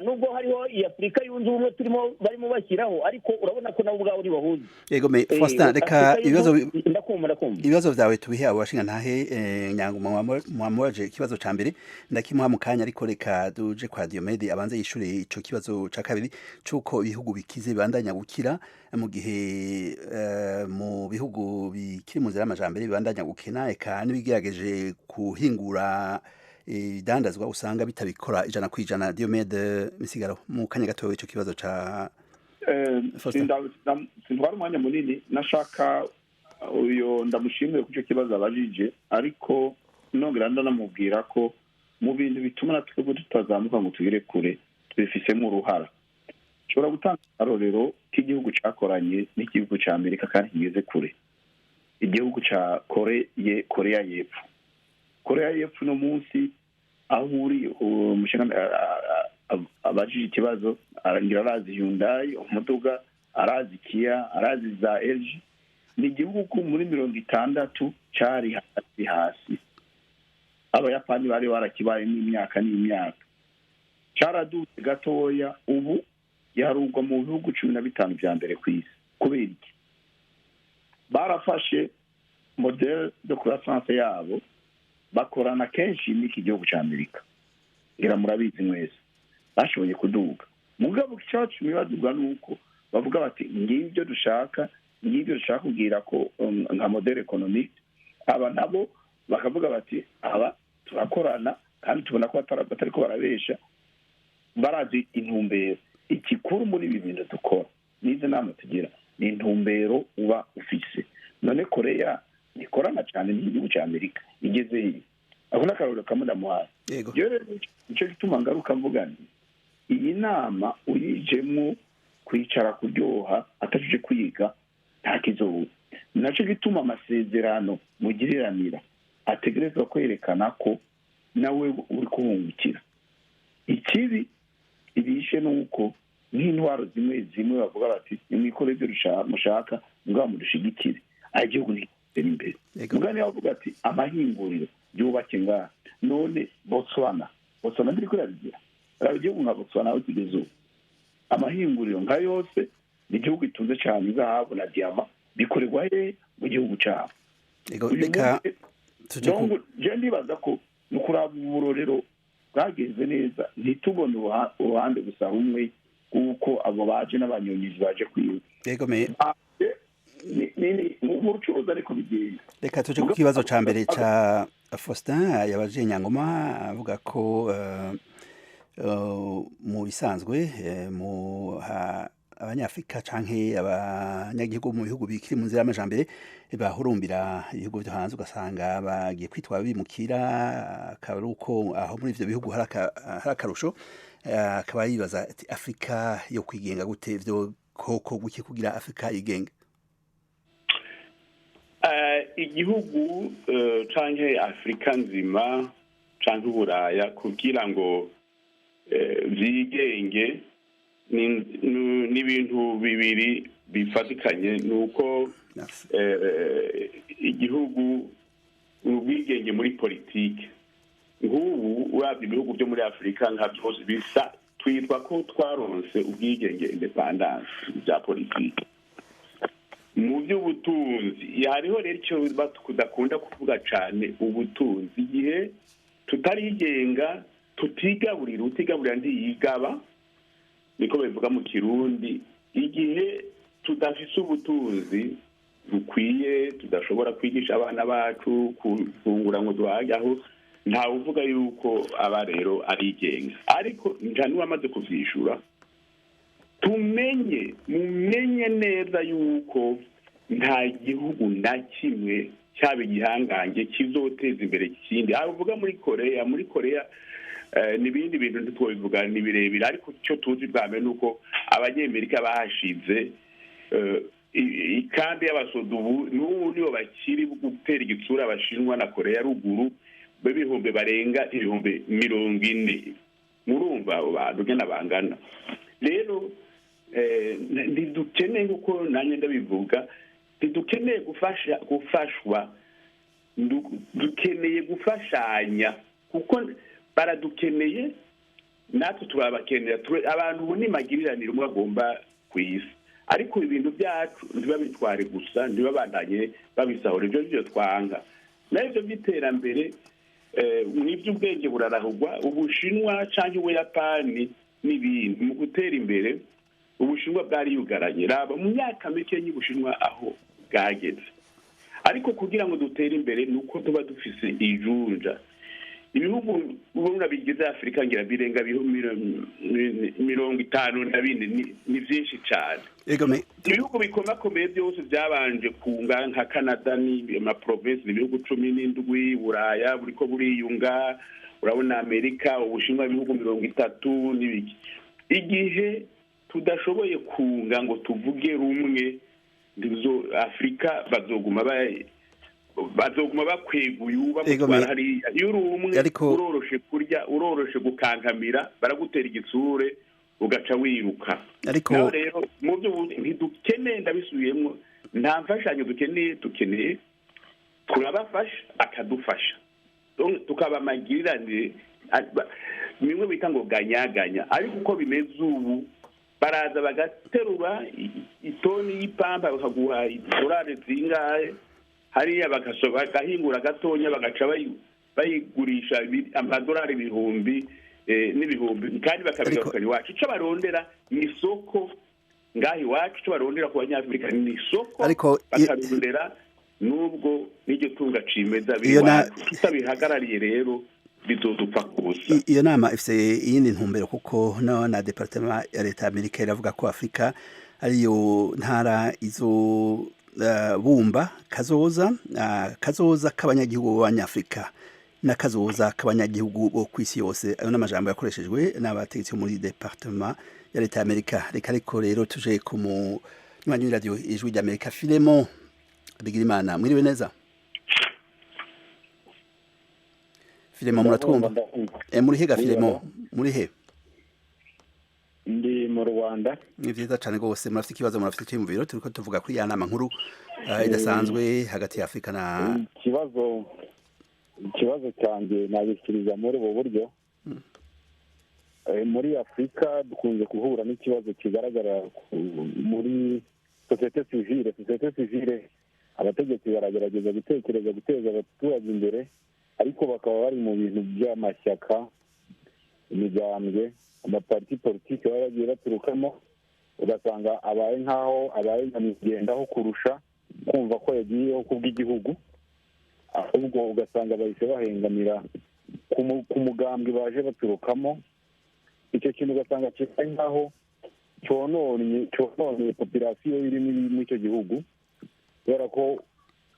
nubwo hariho iyi Afurika Yunze Ubumwe turimo barimo bashyiraho, ariko urabona ko nabo ubwabo ntibahuza. Yego me Faustin, reka ibibazo Ndakumva, ndakumva. Ibibazo vyawe tubihe abo bashinga ntahe. Nyangoma mwamubaje ikibazo ca mbere, ndakimuha mu kanya, ariko reka duje kwa Diomede abanze yishure ico kibazo ca kabiri c'uko ibihugu bikize bibandanya gukira mu gihe mu bihugu bikiri mu nzira y'amajambere bibandanya gukena, eka n'ibigerageje kuhingura ibidandazwa usanga bitabikora 100%. Diomede Misigaro, mu kanya gatoya, ico kibazo ca Faustin. Sintwara umwanya munini. Nashaka uyo ndamushimire ku cyo kibazo abajije, ariko nongera ndanamubwira ko mu bintu bituma na twebwe tutazamuka ngo tugere kure tubifisemo uruhara. Nshobora gutanga akarorero k'igihugu cakoranye n'igihugu ca Amerika kandi kigeze kure, igihugu ca Korea y'Epfo. Korea y'Epfo uno munsi aho uri abajije ikibazo, arangira arazi Hyundai umuduga, arazi Kia, arazi za LG. Ni igihugu muri 60 cari hasi hasi, Abayapani bari barakibayemo imyaka n'imyaka. Caradutse gatoya, ubu giharurwa mu bihugu 15 vya mbere ku isi. Kubera iki? Barafashe modèle de croissance yabo, bakorana kenshi n'iki gihugu ca Amerika, ngira murabizi mwese, bashoboye kuduga. Mugabo icatumye baduga nuko bavuga bati: "Ngibyo dushaka, ngibyo dushaka kugira ko nka modèle économique." Aba nabo bakavuga bati: "Aba turakorana kandi tubona ko batariko barabesha, barazi intumbero." Ikikuru muri ibi bintu dukora n'izi nama tugira ni intumbero uba ufise. None Korea ntikorana cyane n'igihugu cya Amerika, igeze hiyo? Ako ni akarorero kamwe ndamuhaye. Rero nicyo gituma ngaruka mvuga nti iyi nama uyijemwo kwicara kuryoha atajuje kwiga nta kizoba. Nacyo gituma amasezerano mugiriranira ategerezwa kwerekana ko nawe uri kuhungukira. Ikibi ibishe ni uko nk'intwaro zimwe zimwe bavuga bati: "Nimwikore ibyo mushaka, mugabo mudushigikire," aho igihugu ntigitera imbere. Mugabo niyo bavuga ati: "Amahinguriro yubatse ngaha." None Botswana ntiriko irabigira? Raba igihugu nka Botswana aho kigeze ubu, amahinguriro nka yose, ni igihugu gitunze cyane izahabu na diyama, bikorerwa he? Mu gihugu cyabo. Reka tuje ku Je ndibaza ko ni ukuraba uburorero bwagenze neza, ntitubone uruhande gusa rumwe, kuko abo baje n'abanyonyizi baje kwiba. Yego me Mu bucuruzi ariko bigenda. Reka tuje ku kibazo ca mbere ca Faustin yabaje Nyangoma avuga ko mu bisanzwe mu abanyafrika canke abanyagihugu mu bihugu bikiri mu nzira y'amajambere bahurumbira ibihugu byo hanze, ugasanga bagiye kwitwa bimukira, akaba ari uko aho muri ivyo bihugu hari akarusho. Akaba yibaza ati Afrika yo kwigenga gute, vyo koko guke kugira Afrika yigenga? Igihugu canke Afrika nzima canke Uburaya kugira ngo vyigenge ni ibintu bibiri bifatikanye. Ni uko igihugu ubwigenge muri politike. Nk'ubu urabye ibihugu byo muri Afurika nka byose bisa, twitwa ko twaronse ubwigenge, indépendance bya politike. Mu by'ubutunzi hariho rero icyo tudakunda kuvuga cyane, ubutunzi. Igihe tutarigenga, tutigaburira, utigaburira ntiyigaba, niko babivuga mu Kirundi. Igihe tudafise ubutunzi bukwiye, tudashobora kwigisha abana bacu, gufungura ngo duhage, aho ntawe uvuga yuko aba rero arigenga. Ariko nta n'uwamaze kuvyishura. Tumenye, mumenye neza yuko nta gihugu na kimwe cyaba igihangange kizoteza imbere ikindi. Aho uvuga muri Korea, muri Korea n'ibindi bintu ntitwobivuga, ni birebire. Ariko icyo tuzi bwa mbere ni uko Abanyamerika bahashize ikambi y'abasoda. Ubu n'ubu nibo bakiri gutera igitsura Abashinwa na Korea ya Ruguru b'ibihumbi barenga 40,000. Murumva abo bantu ngena bangana. Rero ntidukeneye, kuko nanjye ndabivuga, ntidukeneye gufasha gufashwa, dukeneye gufashanya, kuko baradukeneye natwe turabakenera. Abantu ubu ni magiriranire, umwe agomba ku isi, ariko ibintu byacu ntibabitware gusa, ntibabandanye babisahura. Ibyo byo twanga. Naho ibyo by'iterambere n'iby'ubwenge burarahugwa. Ubushinwa cyangwa Ubuyapani n'ibindi mu gutera imbere, Ubushinwa bwariyugaranye. Raba mu myaka mike y'Ubushinwa aho bwageze. Ariko kugira ngo dutere imbere ni uko tuba dufise ijunja. Ibihugu ubona bigize Afurika ngira birenga 54, ni byinshi cyane. Ibihugu bikomakomeye byose byabanje kunga, nka Canada ni amaprovinsi, ni ibihugu 17. Buraya buriko buriyunga, urabona Amerika, Ubushinwa, ibihugu 30 n'ibiki. Igihe tudashoboye kunga ngo tuvuge rumwe, Afurika bazoguma bakweguye, bamutwara hariya. Iyo uri umwe uroroshe kurya, uroroshe gukankamira, baragutera igitsure ugaca wiruka. Naho rero mu byo ntidukeneye, ndabisubiyemo, nta mfashanyo dukeneye. Dukeneye turabafasha bakadufasha, tukaba amagiriranire, bimwe bita ngo ganyaganya. Ariko uko bimeze ubu, baraza bagaterura itoni y'ipampa bakaguha idolari zingahe hariya, bagahingura gatonya, bagaca bayigurisha amadolari ibihumbi n'ibihumbi, kandi bakabigarukana iwacu. Icyo barondera ni isoko ngaho iwacu, icyo barondera ku Banyafurika ni isoko, bakarondera n'ubwo n'iryo tunga cimeza biri iwacu. Tutabihagarariye rero bizodupfa kubusa. Iyo nama ifise iyindi ntumbero, kuko no na département ya leta ya Amerika iravuga ko Afurika ariyo ntara izo bumba kazoza k'abanyagihugu b'Abanyafurika n'akazoza k'abanyagihugu bo ku isi yose. Ayo n'amajambo yakoreshejwe n'abategetsi bo muri département ya leta ya Amerika. Reka ariko rero tuje ku munywanyi w'iradiyo Ijwi ry'Amerika, Filemo Bigirimana. Mwiriwe neza, Filemo, muratwumva? Muri hega, Filemo, muri he? Ndi mu Rwanda. Ni vyiza cane rwose. Murafite ikibazo, murafite icyiyumviro? Turiko tuvuga kuri ya nama nkuru idasanzwe hagati ya Afurika na Ikibazo cyanjye nabishyikiriza muri ubu buryo. Muri Afurika dukunze guhura n'ikibazo kigaragara muri société civile. Société civile, abategetsi baragerageza gutekereza guteza abaturage imbere, ariko bakaba bari mu bintu by'amashyaka, imigambwe, amaparti politiki baba bagiye baturukamo, ugasanga abaye nk'aho abaye nyamwigendaho kurusha kumva ko yagiyeho kubw'igihugu. Ahubwo ugasanga bahise bahengamira ku mugambwe baje baturukamo. Icyo kintu ugasanga kisa nkaho cyononye populasiyo iri muri icyo gihugu, kubera ko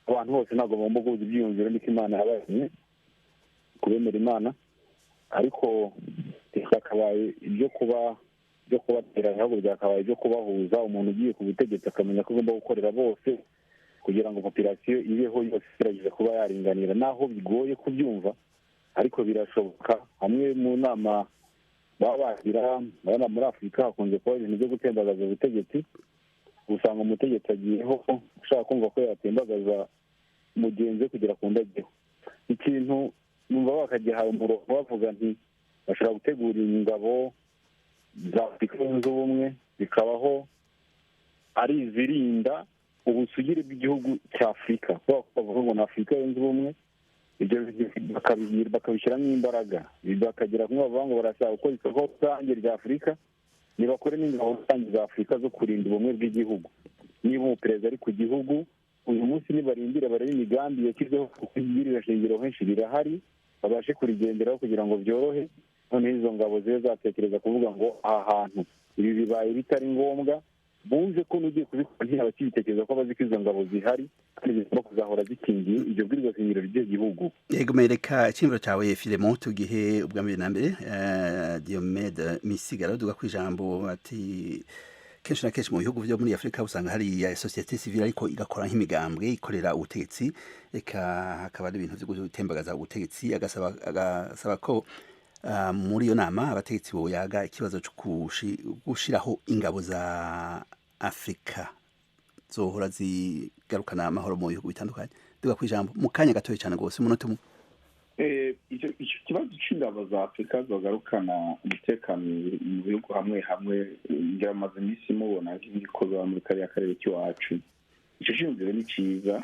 abantu bose ntabwo bagomba guhuza ibyiyumviro, niko Imana yabaremye kubemera Imana, ariko byakabaye ibyo kubatera, ahubwo byakabaye ibyo kubahuza. Umuntu ugiye ku butegetsi akamenya ko agomba gukorera bose kugira ngo populasiyo ibeho yose igerageze kuba yaringanira. Naho bigoye kubyumva ariko birashoboka. Hamwe mu nama baba bagira, urabona muri Afurika hakunze kuba ibintu byo gutembagaza ubutegetsi, usanga umutegetsi agiyeho ushaka kumva ko yatembagaza mugenzi we kugira ku ndageho. Ikintu numva bakagihaye umurongo bavuga nti bashobora gutegura ingabo za Afurika yunze ubumwe, zikabaho ari izirinda ubusugire bw'igihugu cya Afurika, kubera ko bavuga ngo ni Afurika yunze ubumwe. Ibyo bakabishyiramo imbaraga, bakagira kumwe bavuga ngo barashaka gukora isoko rusange rya Afurika, nibakore n'ingabo rusange za Afurika zo kurinda ubumwe bw'igihugu. Niba umuperezida ari ku gihugu uyu munsi, nibarindira barebe imigambi yashyizeho, kuko ibwirizashingiro henshi rirahari, babashe kurigenderaho kugira ngo byorohe. Noneho izo ngabo zibe zatekereza kuvuga ngo aha hantu ibi bibaye bitari ngombwa, bumve ko n'ugiye kubikora ntiyaba akibitekereza ko abazi ko izo ngabo zihari kandi zigomba kuzahora zikingiye iryo bwirizashingiro ry'icyo gihugu. Yego, mereka icyiyumviro cyawe Filemon tugihe ubwa mbere na mbere Diomede Misigaro duga ku ijambo ati kenshi na kenshi mu bihugu byo muri Afurika usanga hari ya société civile ariko igakora nk'imigambwe ikorera ubutegetsi, eka hakaba ari ibintu byo gutembagaza ubutegetsi. Agasaba ko muri iyo nama abategetsi boyaga ikibazo cyo gushiraho ingabo za Afurika zohora zigarukana amahoro mu bihugu bitandukanye. Duga ku ijambo mu kanya gatoya cyane rwose, umunota umwe. Icyo kibazo cy'ingabo za Afurika zogarukana umutekano mu bihugu hamwe hamwe, ngira amaze iminsi mubona nk'ibikorwa muri kariya karere k'iwacu. Icyo cyiyumviro ni cyiza,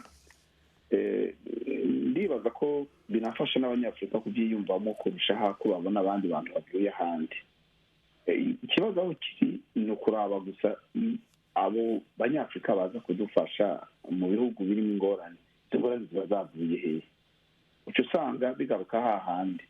ndibaza ko binafasha n'Abanyafurika kubyiyumvamo kurushaho ko babona abandi bantu bavuye ahandi. Ikibazo aho kiri ni ukuraba gusa abo Banyafurika baza kudufasha mu bihugu birimo ingorane, izo ngorane ziba zavuye hehe? Uca usanga bigaruka hahandi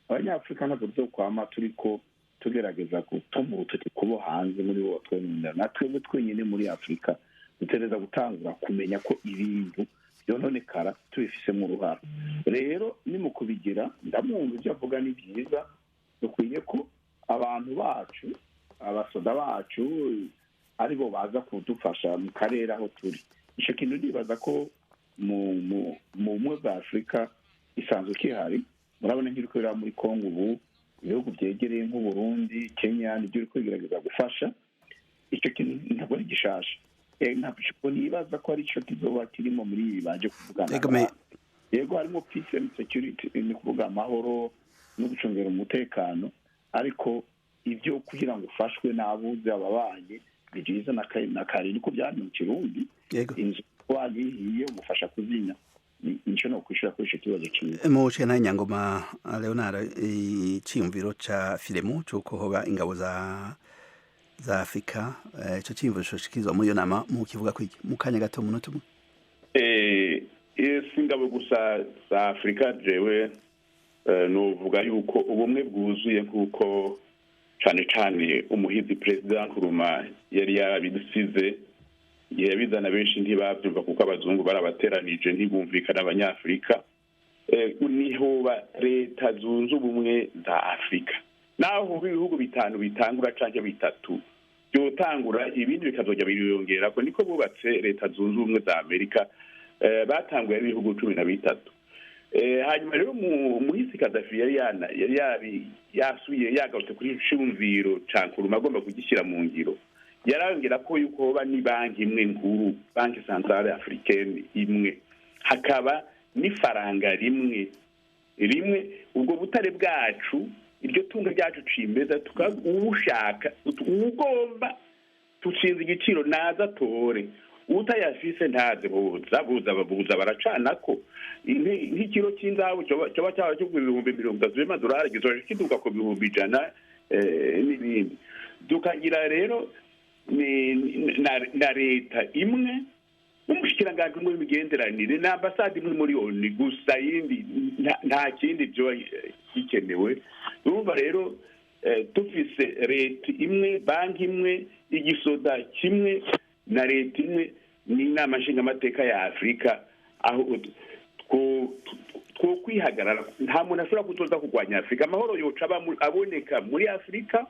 Abanyafurika ntabwo tuzokwama turiko tugerageza gutuma urutoki kubo hanze muri bo batwemerera. Na twebwe twenyine muri Afurika dutegereza gutangura kumenya ko ibintu byononekara tubifisemo uruhara. Rero ni mu kubigira, ndamwumva ibyo avuga ni byiza, dukwiye ko abantu bacu, abasoda bacu aribo baza kudufasha mu karere aho turi. Icyo kintu ndibaza ko mu bumwe bwa Afurika isanzwe kihari. Murabona nk'ibiri kubera muri Kongo ubu, ibihugu byegereye nk'Uburundi, Kenya nibyo biri kugerageza gufasha. Icyo kintu ntabwo ari gishasha, ntabwo nibaza ko ari cyo kizoba kirimo muri ibi baje kuvugana. Yego harimo peace and security, ni kuvuga amahoro no gucungera umutekano, ariko ibyo kugira ngo ufashwe n'abuze ababanyi ni byiza na kare niko byari mu Kirundi, inzu wayihiye umufasha kuzinya. Nico no kwishura kuri ico kibazo cyiza. Mu cena Nyangoma Leonard, iciyumviro ca Filemon cuko hoba ingabo za Afurika, ico ciyumviro coshikizwa muri iyo nama mu kivuga kwiki mu kanya gato, umunota umwe. Si ingabo gusa za Afurika, jewe nuvuga yuko ubumwe bwuzuye nk'uko cane cane umuhizi Perezida Nkuruma yari yarabidusize, igihe yabizana benshi ntibavyumva kuko abazungu barabateranije ntibumvikana Abanyafurika. Nihoba leta zunze ubumwe za Afurika, naho ibihugu bitanu bitangura canke bitatu byotangura ibindi bikazoja biriyongerako, niko bubatse leta zunze ubumwe za Amerika, batanguye ari ibihugu 13. Hanyuma rero muhisi Kadafi yari yasubiye yagarutse kuri ciyumviro ca Nkuruma agomba kugishyira mu ngiro, yarongera ko yuko hoba ni banki imwe nkuru, banki centrale africaine imwe, hakaba n'ifaranga rimwe rimwe. Ubwo butare bwacu, iryo tunga ryacu cimeza, ushaka ugomba tucinze igiciro naza atore, utayafise ntaze, buza baracanako. Nk'ikiro cy'inzahabu coba cyaba cyo ku 30,000 by'amadolari gizoje kiduka ku 100,000 n'ibindi. Tukagira rero na leta imwe Umushikiranganji umwe w'imigenderanire na ambasade imwe muri ONU gusa, yindi nta kindi byo gikenewe. Urumva rero dufise leta imwe, banki imwe, igisoda kimwe na leta imwe n'inama nshingamateka ya Afurika, aho two kwihagarara nta muntu ashobora kutoza kurwanya Afurika. Amahoro yoca aboneka muri Afurika,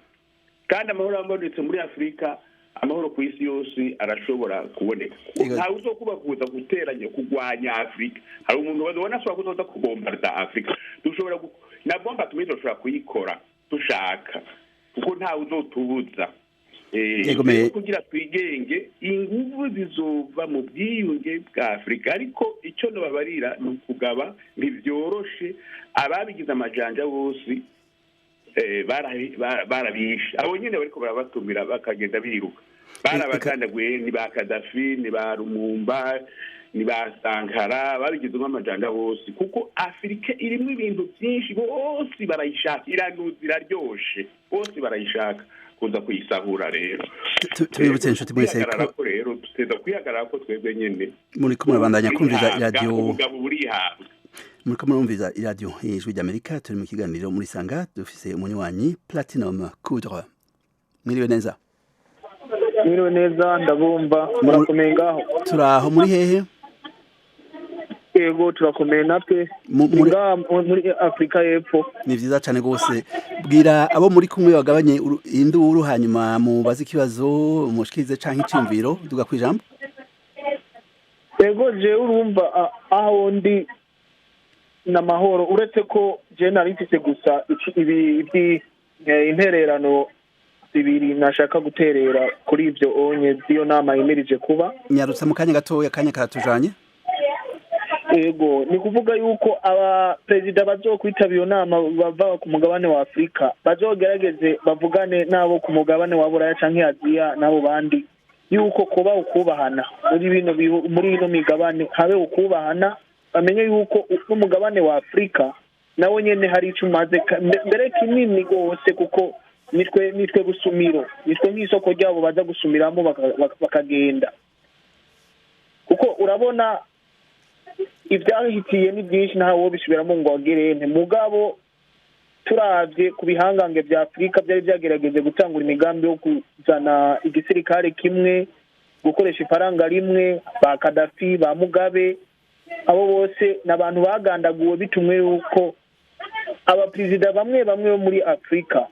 kandi amahoro abonetse muri Afurika, amahoro ku isi yose arashobora kuboneka. Ntawe uzokuba kuza guteranya kurwanya Afurika. Hari umuntu babona ashobora kuzoza kubombarda Afurika. Dushobora na bomba tumwe dushobora kuyikora dushaka, kuko ntawe uzotubuza. Kugira twigenge, inguvu zizova mu bwiyunge bwa Afurika. Ariko icyo nababarira ni ukugaba, ntibyoroshe. Ababigize amajanja bose barabishe. Abo nyine bariko barabatumira bakagenda biruka, barabakandaguye. Ni ba Kadafi, ni ba Lumumba, ni ba Sankara, babigize nk'amajanja bose, kuko Afurika irimo ibintu byinshi, bose barayishaka, iranuza, iraryoshe, bose barayishaka kuza kuyisahura. Rero tubibutse inshuti mwese ko rero tuteza kwihagarara ko twebwe nyene muri ko murabandanya kumviza iradiyo, ubugabo burihabwa. Muriko murumviza iradiyo Ijwi ry'Amerika. Turi mu kiganiro muri Sanga. Dufise umunywanyi Platinum Coudre. Mwiriwe neza? Mwiriwe neza, ndabumva. Murakomeye ngaho? Turaho. Muri hehe? Yego, turakomeye natwe muri Afurika y'Epfo. Ni vyiza cane rwose. Bwira abo muri kumwe bagabanye induru, hanyuma mubaze ikibazo mushikirize canke iciyumviro. Duga kwijambo. Yego, jewe urumva aho ndi n'amahoro, uretse ko je nari mfise gusa ibi intererano zibiri nashaka guterera kuri ivyo onye z'iyo nama yimirije kuba. Nyarutsa mu kanya gatoya, akanya karatujanye. Ego, ni kuvuga yuko abaperezida bazokwitaba iyo nama bava ku mugabane wa Afurika bazogerageze bavugane n'abo ku mugabane wa Buraya canke Aziya n'abo bandi, yuko kuba ukubahana muri bino muri ino migabane, habe ukubahana, bamenye yuko n'umugabane wa Afurika nawo nyene hari ico umaze mbere kinini rwose, kuko nitwe gusumiro, nitwe nk'isoko ryabo baza gusumiramo bakagenda, kuko urabona ivyahitiye ni byinshi, ntawe bisubiramo ngo agerente. Mugabo turavye ku bihangange vya Afurika byari byagerageje gutangura imigambi yo kuzana igisirikare kimwe, gukoresha ifaranga rimwe, ba Kadafi, ba Mugabe, abo bose ni abantu bagandaguwe bitumwe yuko abaperezida bamwe bamwe bo muri Afurika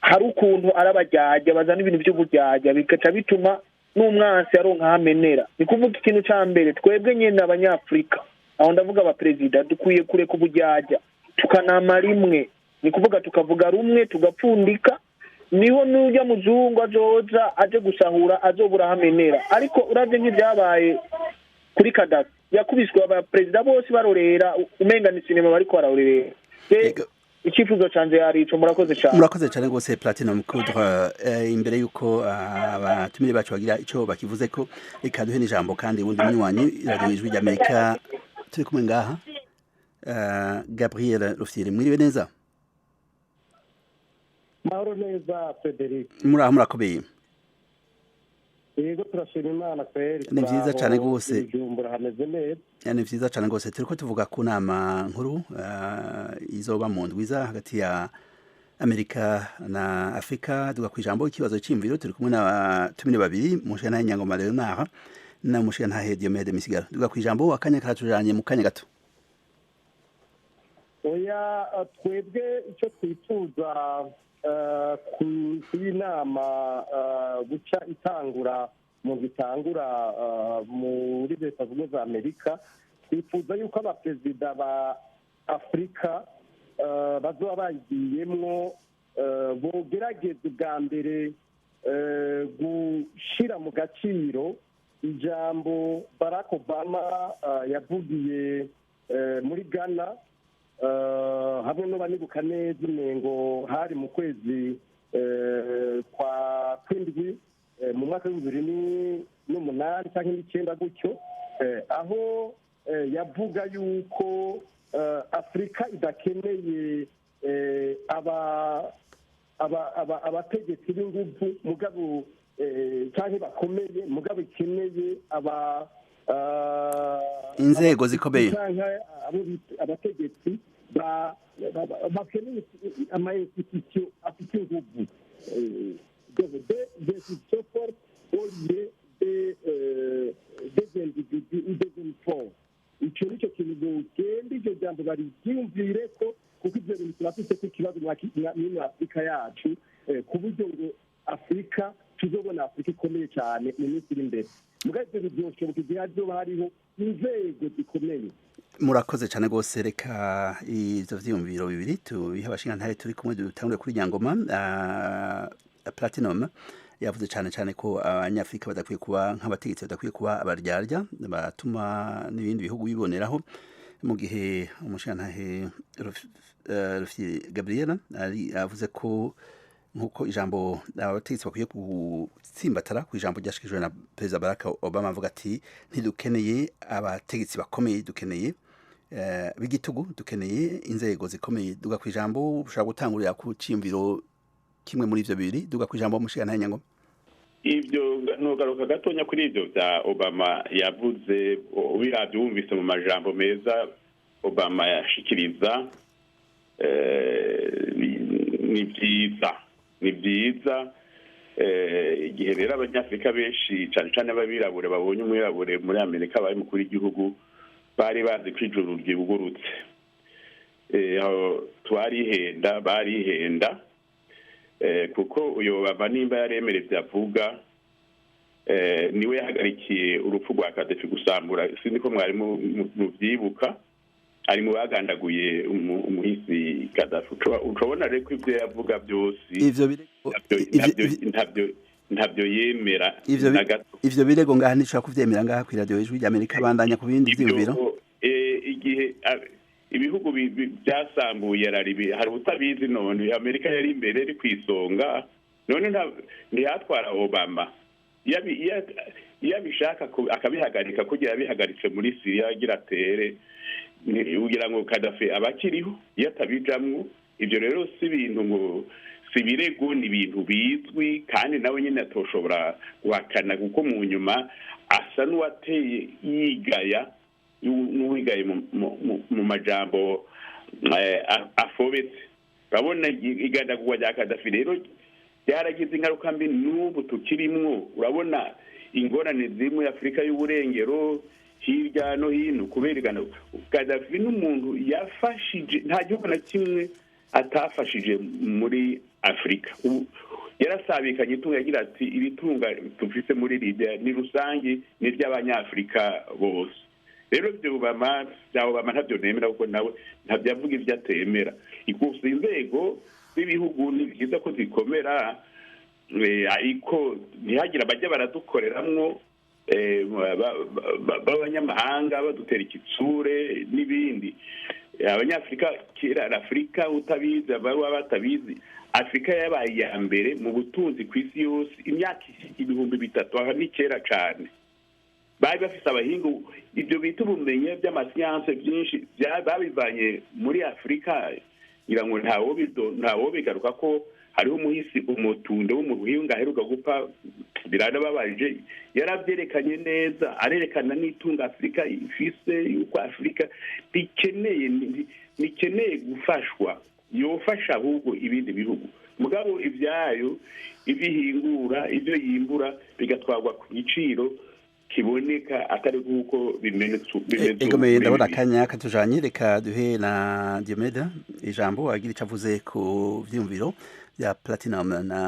hari ukuntu arabajyajya, bazana ibintu by'ubujyajya, bigaca bituma n'umwansi aronka hamenera. Ni kuvuga ikintu ca mbere, twebwe nyene abanyafurika, aho ndavuga abaperezida, dukwiye kureka ubujyajya tukanama rimwe, ni kuvuga tukavuga rumwe, tugapfundika, niho n'urya muzungu azoza aje gusahura azobura hamenera. Ariko uravye nk'ivyabaye kuri Kadafi, yakubiswe abaperezida bose barorera, umenga ni sinema bariko bararorera. Icyifuzo canje yari ico. Murakoze cyane. Murakoze cyane rwose, Platinum Coudre. Imbere yuko abatumire bacu bagira ico bakivuze ko, reka duhe n'ijambo kandi wundi munywanyi radio Ijwi ry'Amerika turi kumwe ngaha, Gabriel Rufyiri. Mwiriwe neza? Mahoro neza, Frederic. Muraho, murakomeye? Yego, turashima Imana kweri. Ni vyiza cane rwose. Bujumbura hameze neza. Ni vyiza cane rwose. Turiko tuvuga ku nama nkuru izoba mu ndwiza hagati ya Amerika na Afrika. Duga kwijambo, ikibazo c'imviro. Turi kumwe n'abatumire babiri, Mushigantahe Nyangoma Leonard na Mushigantahe Diomede Misigaro. Duga kwijambo, akanya karatujanye, mu kanya gato. Oya, twebwe icyo twifuza ku nama guca itangura mu gitangura muri Leta Zunze za Amerika, twifuza yuko abaperezida ba Afurika bazoba bagiyemwo bogerageza ubwa mbere gushyira mu gaciro ijambo Barack Obama yavugiye muri Ghana, hamwe n'abanibuka neza umengo hari mu kwezi kwa kw'indwi mu mwaka w'2008 cyangwa 9 gutyo, aho yavuga yuko Afurika idakeneye abategetsi b'inguvu, mugabo cyangwa bakomeye, mugabo ikeneye aba inzego zikomeye, abategetsi bakeneye ama institution afite inguvu, des institutions fortes au lieu des individus ou des hommes forts. Icyo nicyo kintu bogenda, iryo jambo bariryumvire ko, kuko ibyo bintu turafite ko ikibazo muri Afurika yacu, ku buryo ngo Afurika tuzobona Afurika ikomeye cyane mu minsi iri imbere. Mugabo ibyo biryoshoboka igihe hazoba hariho inzego zikomeye. Murakoze cyane rwose. Reka ivyo vyiyumviro bibiri tubihe abashingantahe turi kumwe. Dutangure kuri Nyangoma. Platinum yavuze cyane cyane ko Abanyafurika badakwiye kuba nk'abategetsi, badakwiye kuba abaryarya batuma n'ibindi bihugu biboneraho, mu gihe umushingantahe Rufyiri Gabriel yavuze ko nk'uko ijambo abategetsi bakwiye gutsimbatara ku ijambo ryashikirijwe na Perezida Barack Obama, avuga ati: "Ntidukeneye abategetsi bakomeye, dukeneye b'igitugu, dukeneye inzego zikomeye." Duga ku ijambo, ushobora gutangurira ku ciyumviro kimwe muri ivyo bibiri. Duga ku ijambo, mushingantahe Nyangoma. Ibyo ntugaruka gatonya kuri ibyo bya Obama yavuze. Ubiravye, wumvise mu majambo meza Obama yashikiriza, ni byiza, ni byiza. Igihe rero Abanyafurika benshi, cyane cyane ababirabure, babonye umwirabure muri Amerika bari mukuru w'igihugu, bari bazi ko ijuru ryugurutse. Twarihenda, barihenda, kuko uyu Obama nimba yaremera ibyo avuga, niwe yahagarikiye urupfu rwa Kadafi gusambura. Sinzi ko mwari mubyibuka, ari mu bagandaguye umuhisi Kadafi. Ucabona rero ko ibyo yavuga byose ntabyo yemera na gato. Ivyo birego ngaha ntishobora kuvyemera ngaha kw'iradiyo Ijwi ry'Amerika. Bandanya ku bindi vyiyumviro. Igihe ibihugu byasambuye raribi, hari utabizi? None Amerika yari imbere, iri ku isonga, none ntiyatwara Obama? Iyo abishaka akabihagarika kugira yabihagaritse muri Siriya agira atere, kugira ngo Kadafi abakiriho iyo atabijamwo. Ibyo rero si ibintu ngo si ibirego, ni ibintu bizwi, kandi nawe nyine atoshobora guhakana, kuko mu nyuma asa n'uwateye yigaya, n'uwigaye mu majambo afobetse. Urabona igandagurwa rya Kadafi rero ryaragize ingaruka mbi n'ubu tukirimwo. Urabona ingorane ziri muri Afurika y'uburengero hirya no hino kubera igandagurwa. Kadafi n'umuntu yafashije, nta gihugu na kimwe atafashije muri Afurika. Yarasabikanye itunga, yagira ati: "Ibitunga dufise muri Libya ni rusange, ni iry'Abanyafurika bose." Rero ibyo Obama bya Obama ntabyo nemera, kuko nawe ntabyo avuga ibyo atemera. Gusa inzego z'ibihugu ni byiza ko zikomera, ariko ntihagire abajya baradukoreramwo b'abanyamahanga badutera ikitsure n'ibindi. Abanyafurika kera, Afurika utabizi, ababa batabizi, Afurika yabaye iya mbere mu butunzi ku isi yose imyaka 3000. Aha ni kera cyane. Bari bafise abahinga, ibyo bita ubumenyi by'amasiyanse byinshi babivanye muri Afurika. Ngira ngo ntawo bigaruka ko hariho umuhisi umutundo w'umuhinga aheruka gupfa, biranababaje. Yarabyerekanye neza, arerekana n'itunga Afurika ifise, yuko Afurika ntikeneye gufashwa, yofasha ahubwo ibindi bihugu, mugabo ibyayo, ibihingura, ibyo yimbura bigatwarwa ku giciro kiboneka, atari nk'uko bimenetse. Egomeye, ndabona akanya katujanye. Reka duhe na Diomede ijambo, agira icyo avuze ku vyiyumviro bya Platinum na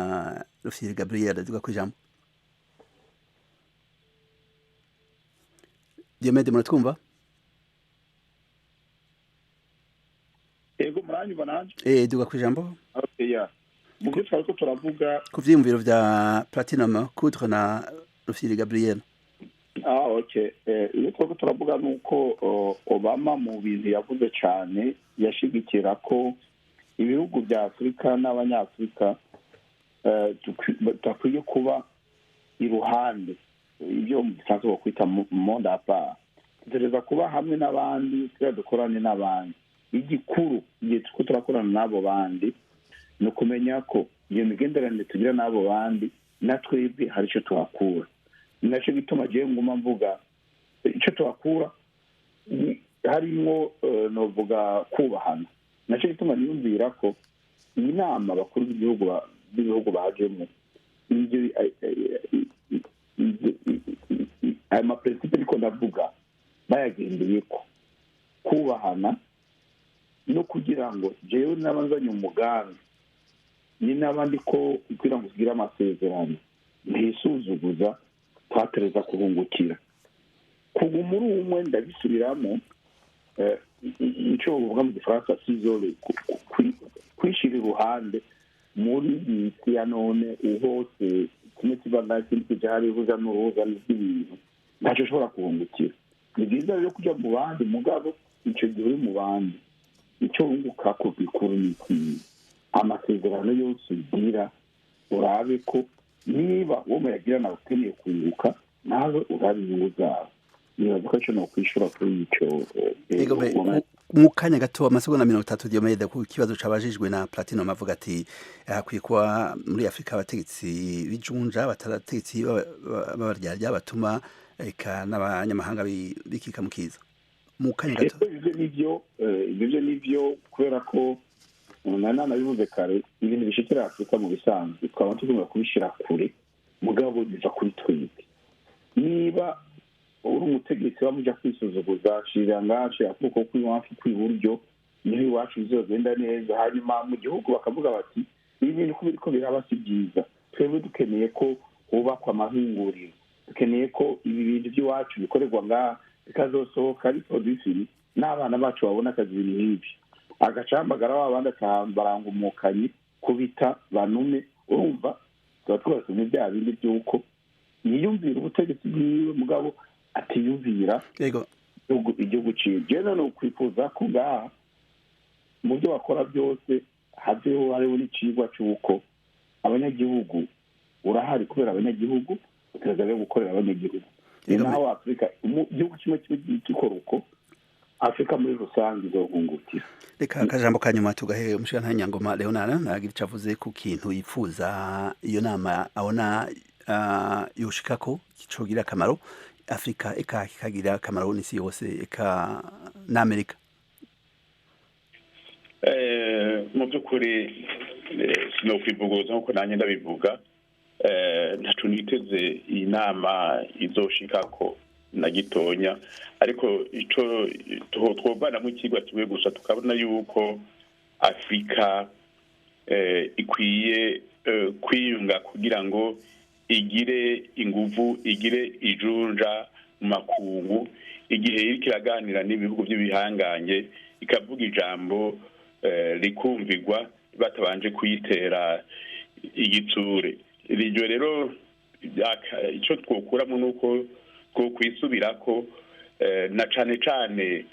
Rufyiri Gabriel. Duga ku ijambo, Diomede, muratwumva? Ego, muranyumva nanje? Duga ku ijambo. Okay, ya mu byo twariko turavuga. Ku vyiyumviro vya Platinum Coudre na Rufyiri Gabriel. Ah, okay. Iyo twariko turavuga nuko Obama mu bintu yavuze cyane yashigikira ko ibihugu bya Afurika n'Abanyafurika tudakwiye kuba iruhande, ibyo mu gifaransa bakwita monde à part. Dutegereza kuba hamwe n'abandi, turiya dukorane n'abandi. Igikuru igihe turiko turakorana n'abo bandi ni ukumenya ko iyo migenderanire tugira n'abo bandi Na twebwe hari icyo tuhakura. Ni nacyo gituma jewe nguma mvuga icyo tuhakura harimwo, novuga, kubahana. Nacyo gituma niyumvira ko iyi nama abakuru b'ibihugu bajemo, ibyo ayo ma principes ariko ndavuga bayagendeye ko kubahana, no kugira ngo jewe naba nzanye umugambi, ni naba ndiko kugira ngo tugire amasezerano, ntisuzuguza, twatereza kuhungukira kuguma uri umwe. Ndabisubiramo, icyo bavuga mu Gifaransa s'isoler, kwishira iruhande muri iyi si ya none, hose kimwe kiva ngaho ikindi kija hariya, uruja n'uruza rw'ibintu, ntacyo ushobora kuhungukira. Ni byiza rero kujya mu bandi, mugabo icyo gihe uri mu bandi, icyo wunguka ko gikuru ni ikihe? Amasezerano yose ugira, urabe ko niba uwo muyagirana ukeneye kunguka, nawe urabe inyungu zawe. Nibaza ko icyo nokwishura kuri icyo. Mu kanya gato, amasegonda 30, Diomede, ku kibazo cabajijwe na Platinum, avuga ati hakwiye kuba muri Afrika abategetsi b'ijunja, batarategetsi b'abaryarya batuma eka n'abanyamahanga bikika mu kiza. Mu kanya gato. Ivyo nivyo, ivyo nivyo, kubera ko nanabivuze kare, ibintu bishikira Afurika mu bisanzwe twaba tugomba kubishira kure, mugabo biva kuri twebwe. Niba uri umutegetsi wamuja kwisuzuguza, shira ngaha, shira kuboko kw'iwacu kw'iburyo, niho iwacu bizogenda neza. Hanyuma mu gihugu bakavuga bati: "Ibi bintu ko biriko biraba si byiza, twebwe dukeneye ko hubakwa amahinguriro, dukeneye ko ibi bintu by'iwacu bikorerwa ngaha, bikazosohoka ari produit fini, n'abana bacu babona akazi." Ibintu nk'ibyo agaca ahamagara wa bandi akabaranga umukanyi kubita banume. Urumva tuba twubatse muri bya bindi by'uko yiyumvira ubutegetsi bwiwe, mugabo atiyumvira igihugu ciwe. Jewe none ukwifuza ko ngaha mu byo bakora byose haveho hariho n'icigwa c'uko abanyagihugu, urahari kubera abanyagihugu, utegereza rero gukorera abanyagihugu. Ni naho Afurika, igihugu kimwe kimwe gikora uko, Afurika muri rusange izohungukira. Reka akajambo ka nyuma tugahe umushikirantahe Nyangoma Leonard, nagira ico avuze ku kintu yifuza iyo nama abona yoshikako cogira akamaro Afurika, eka kikagira akamaro n'isi yose, eka n'Amerika. Mu by'ukuri sinokwivuguruza nkuko nanjye ndabivuga, ntaco niteze iyi nama izoshikako na gitonya, ariko ico twovanamwo ikigwa kimwe gusa, tukabona yuko Afurika ikwiye kwiyunga kugira ngo igire inguvu, igire ijunja mu makungu, igihe iriko iraganira n'ibihugu by'ibihangange ikavuga ijambo rikumvigwa batabanje kuyitera igitsure. Iryo rero icyo twokuramo ni uko twokwisubirako, na cane cane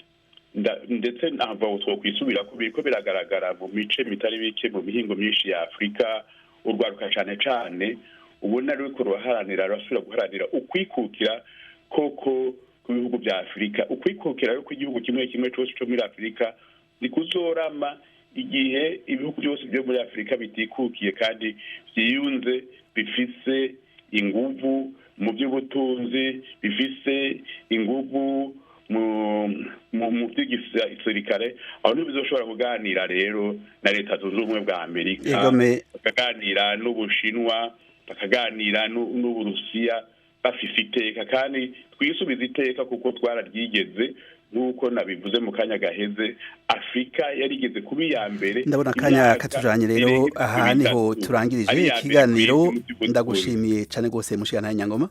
ndetse ntabwo twokwisubirako, biriko biragaragara mu mice mitari mike, mu mihingo myinshi ya Afurika, urwaruka cane cane ubona ruriko ruraharanira, rurasubira guharanira ukwikukira koko ku bihugu bya Afurika. Ukwikukira rero kw'igihugu kimwe kimwe cose co muri Afurika ni kuzorama igihe ibihugu byose byo muri Afurika bitikukiye kandi vyiyunze, bifise inguvu mu by'ubutunzi, bifise inguvu mu by'igisirikare. Aho niho bizoshobora kuganira rero na Leta Zunze Ubumwe bwa Amerika, bakaganira n'Ubushinwa, bakaganira n'Uburusiya, bafise iteka. Kandi twisubiza iteka kuko twararyigeze, nk'uko nabivuze mu kanya gaheze, Afurika yarigeze kuba iya mbere. Ndabona akanya Imyaka katujanye rero. irenga Aha niho 30. turangirije Ari iya mbere ikiganiro. kw'isi mu by'ubutunzi. Ndagushimiye cyane rwose, mushikirantahe Nyangoma.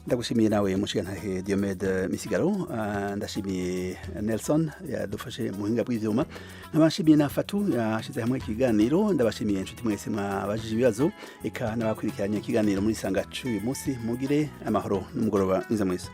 Ndagushimiye nawe, mushikirantahe Diomede Misigaro. Ndashimiye Nelson yadufashe mu buhinga bw'ivyuma, nkabashimiye na Fatu yashize hamwe ikiganiro. Ndabashimiye inshuti mwese mwabajije ibibazo, eka n'abakurikiranye ikiganiro muri sanga c'uyu munsi. Mugire amahoro n'umugoroba mwiza mwese.